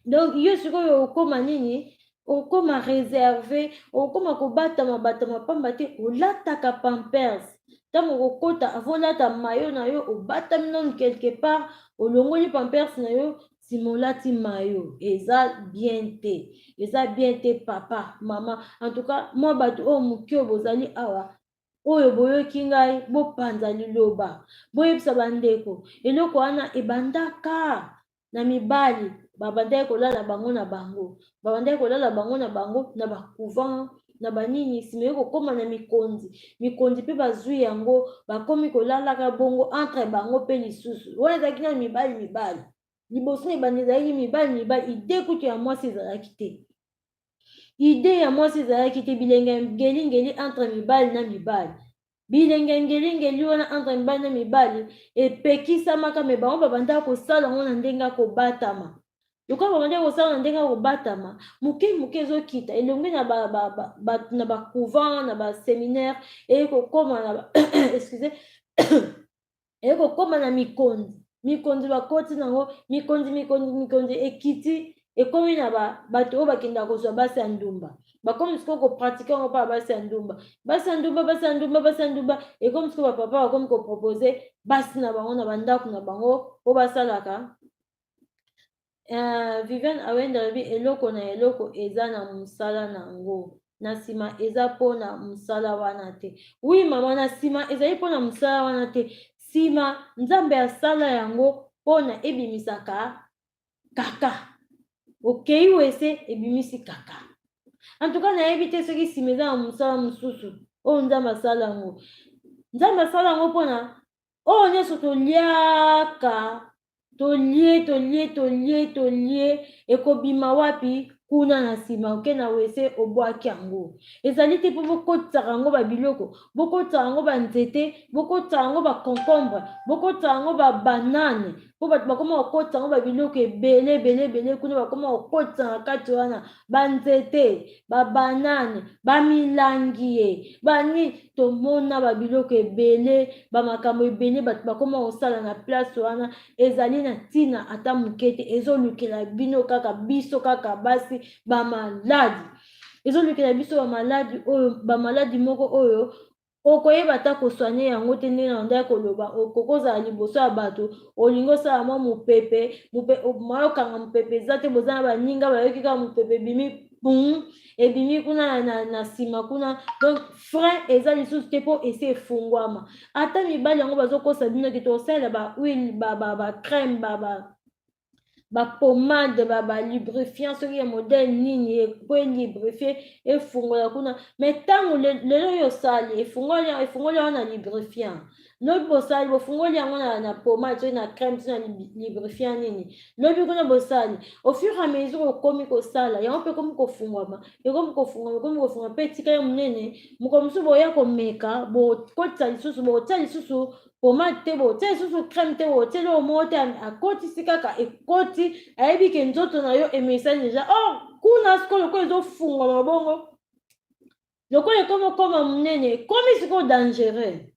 Donc yo sikoyo okóma nini? Okóma réservé, okóma kobatama batama, pamba te olataka Pampers. Ntango okokota, avant olata maillot na yo, obatami nanu quelque part, olongoli Pampers na yo, nsima olati maillot. Eza bien te, eza bien te. Papa, mama, en tout cas mwa bato oyo moke oyo bozali awa, oyo boyoki ngai, bopanza liloba, boyebisa bandeko. Eloko wana ebandaka na mibali, babandaki kolala bango na bango, babandaki kolala bango na bango na bacouvent na banini. Nsima ye kokóma na mikonzi, mikonzi mpe bazwi yango, bakomi kolalaka bongo entre bango mpe lisusu. Wana ezalaki na mibali mibali liboso na ebandi, ezalaki mibali mibali. Idée kutu ya mwasi ezalaki te, idée ya mwasi ezalaki te. Bilenge ngelingeli entre mibali na mibali, bilenge ngelingeli wana entre mibali na mibali epekisamaka, mais bango babandaka kosala yango na ndenge ya kobatama. Lokola babandaki kosala na ndenge ya kobatama, moke moke ezokita elongi na na bacouvent, na baséminaire, eye kokóma na, excuse, eye kokóma na mikonzi. Mikonzi bakoti nango, mikonzi, mikonzi, mikonzi, ekiti, ekomi na bato oyo bakendaka kozwa basi ya ndumba. Bakomi sikoyo kopratiquer yango mpa basi ya ndumba, basi ya ndumba, basi ya ndumba, basi ya ndumba. Ekomi sikoyo bapapa bakomi koproposer basi na bango na bandako na bango mpo basalaka. Viviane Awenda alobi eloko na eloko eza na mosala na yango na nsima, eza mpona mosala wana te. Oui mama, na nsima ezali mpona mosala wana te. Nsima Nzambe asala yango mpona ebimisaka kaka. Okei wese, ebimisi kaka. En tout cas nayebi te soki nsima eza na mosala mosusu oyo Nzambe asala yango. Nzambe asala yango mpona oyo nyonso toliaka, tolie, tolie, tolie, tolie, ekobima wapi? Kuna na nsima oke na wese obwaki yango. Ezali te mpo bokotisaka yango babiloko, bokotisaka yango banzete, bokotisaka yango baconcombre, bokotisaka yango babanane, mpo bato bakoma kokotisa yango babiloko ebele ebele ebele kuna, bakoma kokotisa na kati wana banzete, babanane, bamilangi ye bani. Tomona babiloko ebele, bamakambo ebele bato bakoma kosala na place wana. Ezali na ntina ata moke te. Ezolukela bino kaka, biso kaka basi, bamaladi. Ezolukela biso bamaladi oyo, bamaladi moko oyo okoyeba ata kosoigne yango te. Ndenge na ndaya koloba, okoki kozala liboso ya bato, olingi osala mwa mopepe, mayokanga mopepe eza te, boza na baninga, bayoki kaka mopepe ebimi, pum, ebimi kuna na nsima kuna. Donc frein eza lisusu te mpo esi efungwama. Ata mibali yango bazokosa bino ke tokosalela ba huile, ba crème, bapomade, balubrifiant, soki ya modèle nini, po elubrifie, efungola kuna. Mais ntango lelo oyo osali, efungoli, efungoli yango na lubrifiant, lobi bosali, bofungoli yango na pomade, soki na crème, soki na lubrifiant nini, lobi kuna bosali. Au fur et à mesure okomi kosala yango mpe ekomi kofungwama, ekomi kofungwama, ekomi kofungwama, mpe etikali monene. Mokolo mosusu boya komeka, bokotisa lisusu, bokotia lisusu pomade te, botia lisusu crème te, botia eloko moko te. Akotisi kaka, ekoti, ayebi ke nzoto na yo emesani deja. Or kuna sikoyo lokola ezofungwama bongo, lokola ekomi okoma monene, ekomi sikoyo dangereux.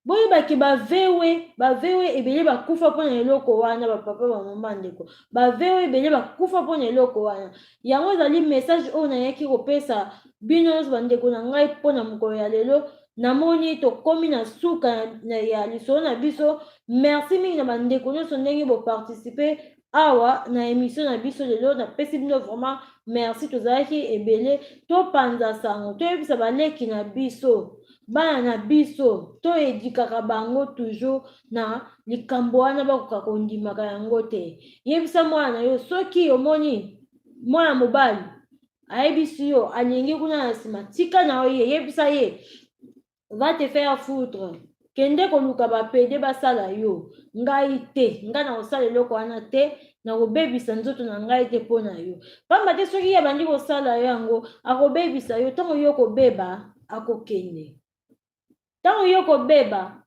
Boyebaki bavewe, bavewe ebele bakufa mpona eloko wana. Bapapa, bamama, ndeko, bavewe ebele bakufa mpona eloko wana. Yango ezali message oyo nayaki kopesa bino nyonso, bandeko na ngai, mpona mokolo ya lelo. Namoni tokomi na suka ya lisolo na biso. Merci mingi na bandeko nyonso ndenge boparticipe awa na émission na biso lelo. Napesi bino vraiment merci. Tozalaki ebele. Topanza sango, toyebisa baleki na biso, bana na biso, toedikaka bango toujours na likambo wana, bakoka kondimaka yango te. Yebisa mwana na yo, soki omoni mwana mobali ayebisi yo alingi kuna na nsima, tika na yo ye, yebisa ye: "Va te faire foutre, kende koluka bapede basala yo, ngai te. Ngai na kosala eloko wana te, nakobebisa nzoto na ngai te mpo na yo." Pamba te soki ye abandi kosala yo yango, akobebisa yo. Ntango yo kobeba, akokende. Ntango yo kobeba,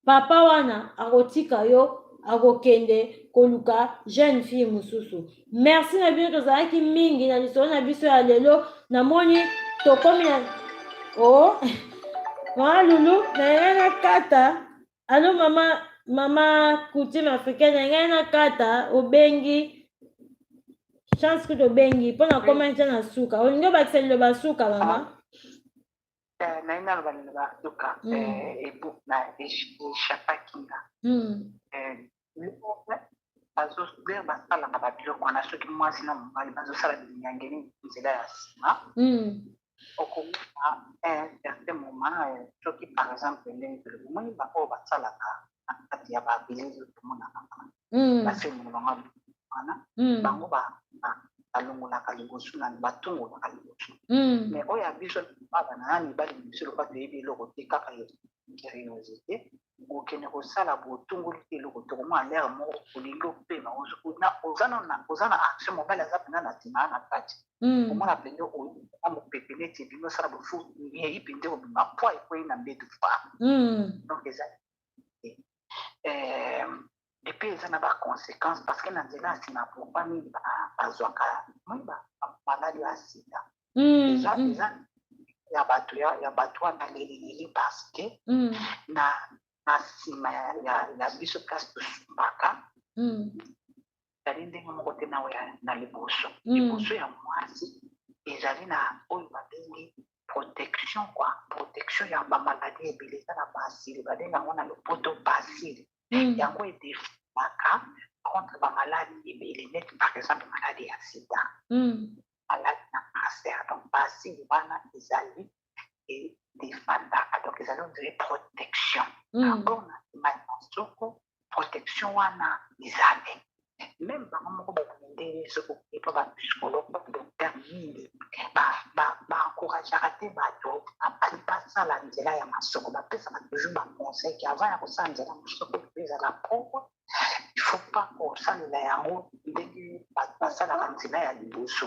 papa wana akotika yo, akokende koluka jeune fille mosusu. Merci na bino, tozalaki mingi na lisolo na biso ya lelo. Namoni tokomi na o oh. Mama Lulu na ngai na kata. Alo mama, mama coutume africaine na ngai na kata. Obengi chance kutu, obengi mpo na koma ntia na suka. Olingi obakisa liloba suka, mama? Naye naloba liloba suka. Ebu na échappaki nga. Bazolere basalaka babiloko wana, soki mwasi na mobali bazosala binyangeli nzela ya nsima, okomona un certain moment, soki par exemple ndenge tolobi, omoni baoyo basalaka na kati ya babilili, tomonaka bafilme bango wana, bango balongolaka liboso nani, batungolaka liboso. Mais oyo ya biso, bana na mibali biso, lokola toyebi eloko te, kaka curiosité, bokende kosala, botungoli te eloko te, komona lere moko olingi opema, oza na action, mobali aza mpenza na nsima na kati, omona mpenza oya mopepe neti ebimi, osala bofu, yei mpenza kobima, poa ekwei na mbeto fa. Donc eza et puis eza na baconséquence, parce que na nzela ya nsima, pourquoi mingi bazwaka moi maladi ya sida? Eza ya bato ya bato wana lelelele, parce que na nsima ya biso, place tosumbaka ezali ndenge moko te na oyo na liboso. Liboso ya mwasi ezali na oyo babengi protection quoi, protection ya bamaladi ebele. Eza na bacille, babengi yango na lopoto bacille. Yango edefendaka contre bamaladi ebele, neti par exemple maladi ya sida, maladi na cancer. Donc bacille wana ezali edefendaka, donc ezali on dirait protection. Or na nsima ya masoko, protection wana ezali même bango moko bamindele, soki okepa bapsychologue, badocteur mingi baencourageaka te bato abali basala nzela ya masoko. Bapesaka toujours baconseil ke avant ya kosala nzela ya masoko, ezala propre, il faut pas kosalela yango ndenge bato. Basalaka nzela ya liboso.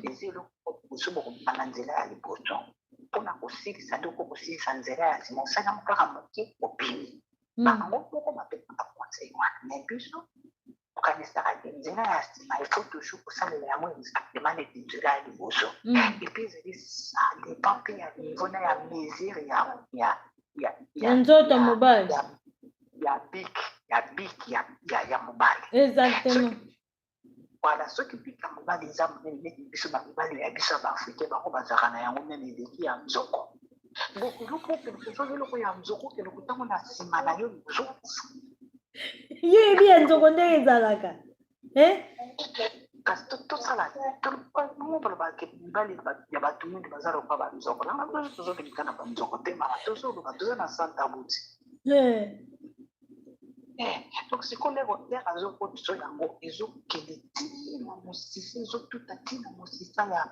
Eza eloko liboso, bokobanda nzela ya liboso mpona kosilisa nde oko kosilisa nzela ya nsima. Osali yango kaka moke, obimi. Bango moko bapesaka conseil wana, mais biso tokanisaka te nzela ya nsima, il faut toujours kosalela yango exactement neti nzela ya liboso. Et puis ezali, ça dépend mpe ya niveau na ya mesure ya ya nzoto mobali. Ya bic ya mobali. Voilà, soki bic ya mobali eza monene neti biso bamibali ya biso ya baafricain, bango bazalaka na yango même eleki ya nzoko. Bon, eloko okende kozwa eloko ya nzoko, okende kotango na nsima na yo, ozokufa. Yo yebi ya nzoko ndenge ezalaka, eh? Kasi tosala mo balobaka mibali ya bato mingi baza lokwa banzoko nanga. Biso tozoleka na banzoko te, mama, tozoloba toza na santa buti. Donc sikoyo lere azokotisa yango, ezokende ntina mosisa, ezotuta ntina mosisa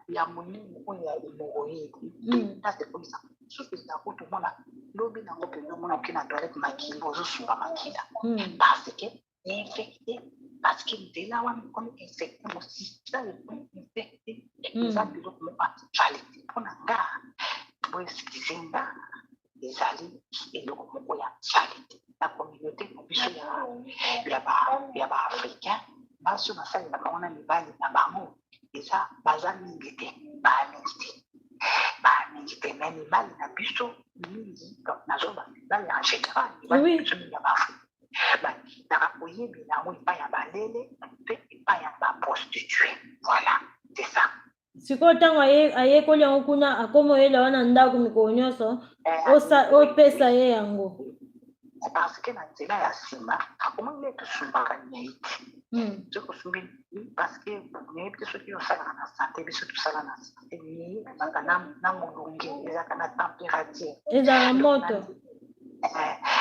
ya monene oyo ya hémorroïde. Place ekomisa mosusu eza kutu omona lobi nango mpenza, omona oke na toilette, makila, ozosuba makila parce que infecté, parce que nzela wana ekomi infecté, mosisa ekomi infecté. Eza biloko moko actualité mpona nga. Bo excuse nga, ezali eloko moko ya actualité na communauté na biso ya baafricain. Basi oyo basalela bango na mibali na bango eza baza mingi te, baa mingi te, baa mingi te. Mais mibali na biso mingi, donc nazoba mibali en général, mibali na biso mingi ya baafricain bakendaka koyebela yango epai ya balele mpe epai ya baprostituées. Voilà, c'est ça. Sikoyo ntango ayekoli yango kuna, akomi oyela wana ndako mikolo nyonso, opesa ye yango. Parce que na nzela ya nsima, omoni nde tosumbaka nyei te. Soki osumbi, parce que nayebi te soki osalaka na santé, biso tosala na santé, nyei ezalaka na molunge, ezalaka na température. Ezalaka moto.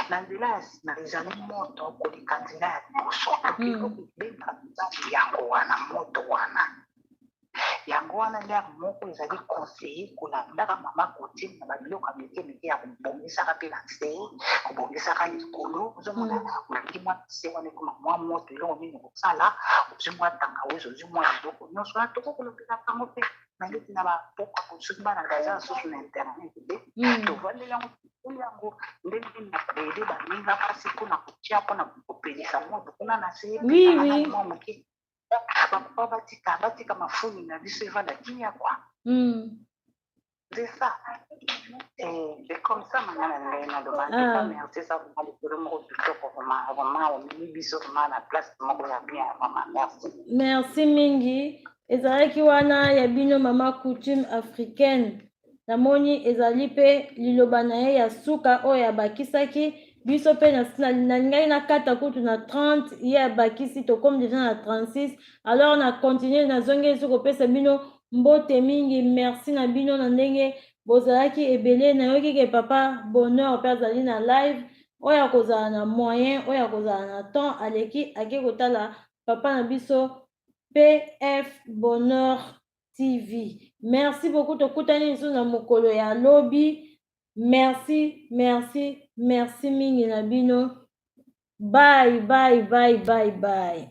Na nzela ya nsima ezali moto koleka nzela ya liboso. Eloko ebengaka mibali yango wana, moto wana, yango wana lere moko ezali conseillé kolandaka mama coutume na babiloko ya mike mike ya kobongisaka mpe na nse, kobongisaka likolo. Ozomona, olingi mwa se wana ekoma mwa moto, eloko nini kosala? Ozwi mwa tangawisi, ozwi mwa eloko nyonso wana, toko kolobela yango mpe na neti na bapoka. Soki bana baza lisusu na internet te, tovandeli yango, tokoli yango ndenge nini na koaider baninga mpasi mpona kotia, mpona kopelisa moto kuna na se mwa moke. Bapapa batika mafuni na biso evanda kimia kwa. C'est ça. Et c'est comme ça, mama na ngai, naloba en tout cas merci. Eza vraiment likolo moko kitoko, vraiment, vraiment omemi biso vraiment na place moko ya bien. Vraiment merci. Merci mingi. Ezalaki wana ya bino mama coutume africaine. Namoni ezali mpe liloba na ye ya suka oyo abakisaki biso mpe. Nalingaki nakata kutu na 30, ye abakisi, tokomi déjà na 36. Alors na continue, nazongeli so kopesa bino mbote mingi. Merci na bino na ndenge bozalaki ebele. Nayoki ke papa Bonheur mpe azali na live oyo akozala na moyen, oyo akozala na temps, aleki ake kotala papa na biso PF Bonheur TV. Merci beaucoup, tokutani lisusu na mokolo ya lobi. Merci, merci, merci mingi na bino. Bye bye, bye bye, bye.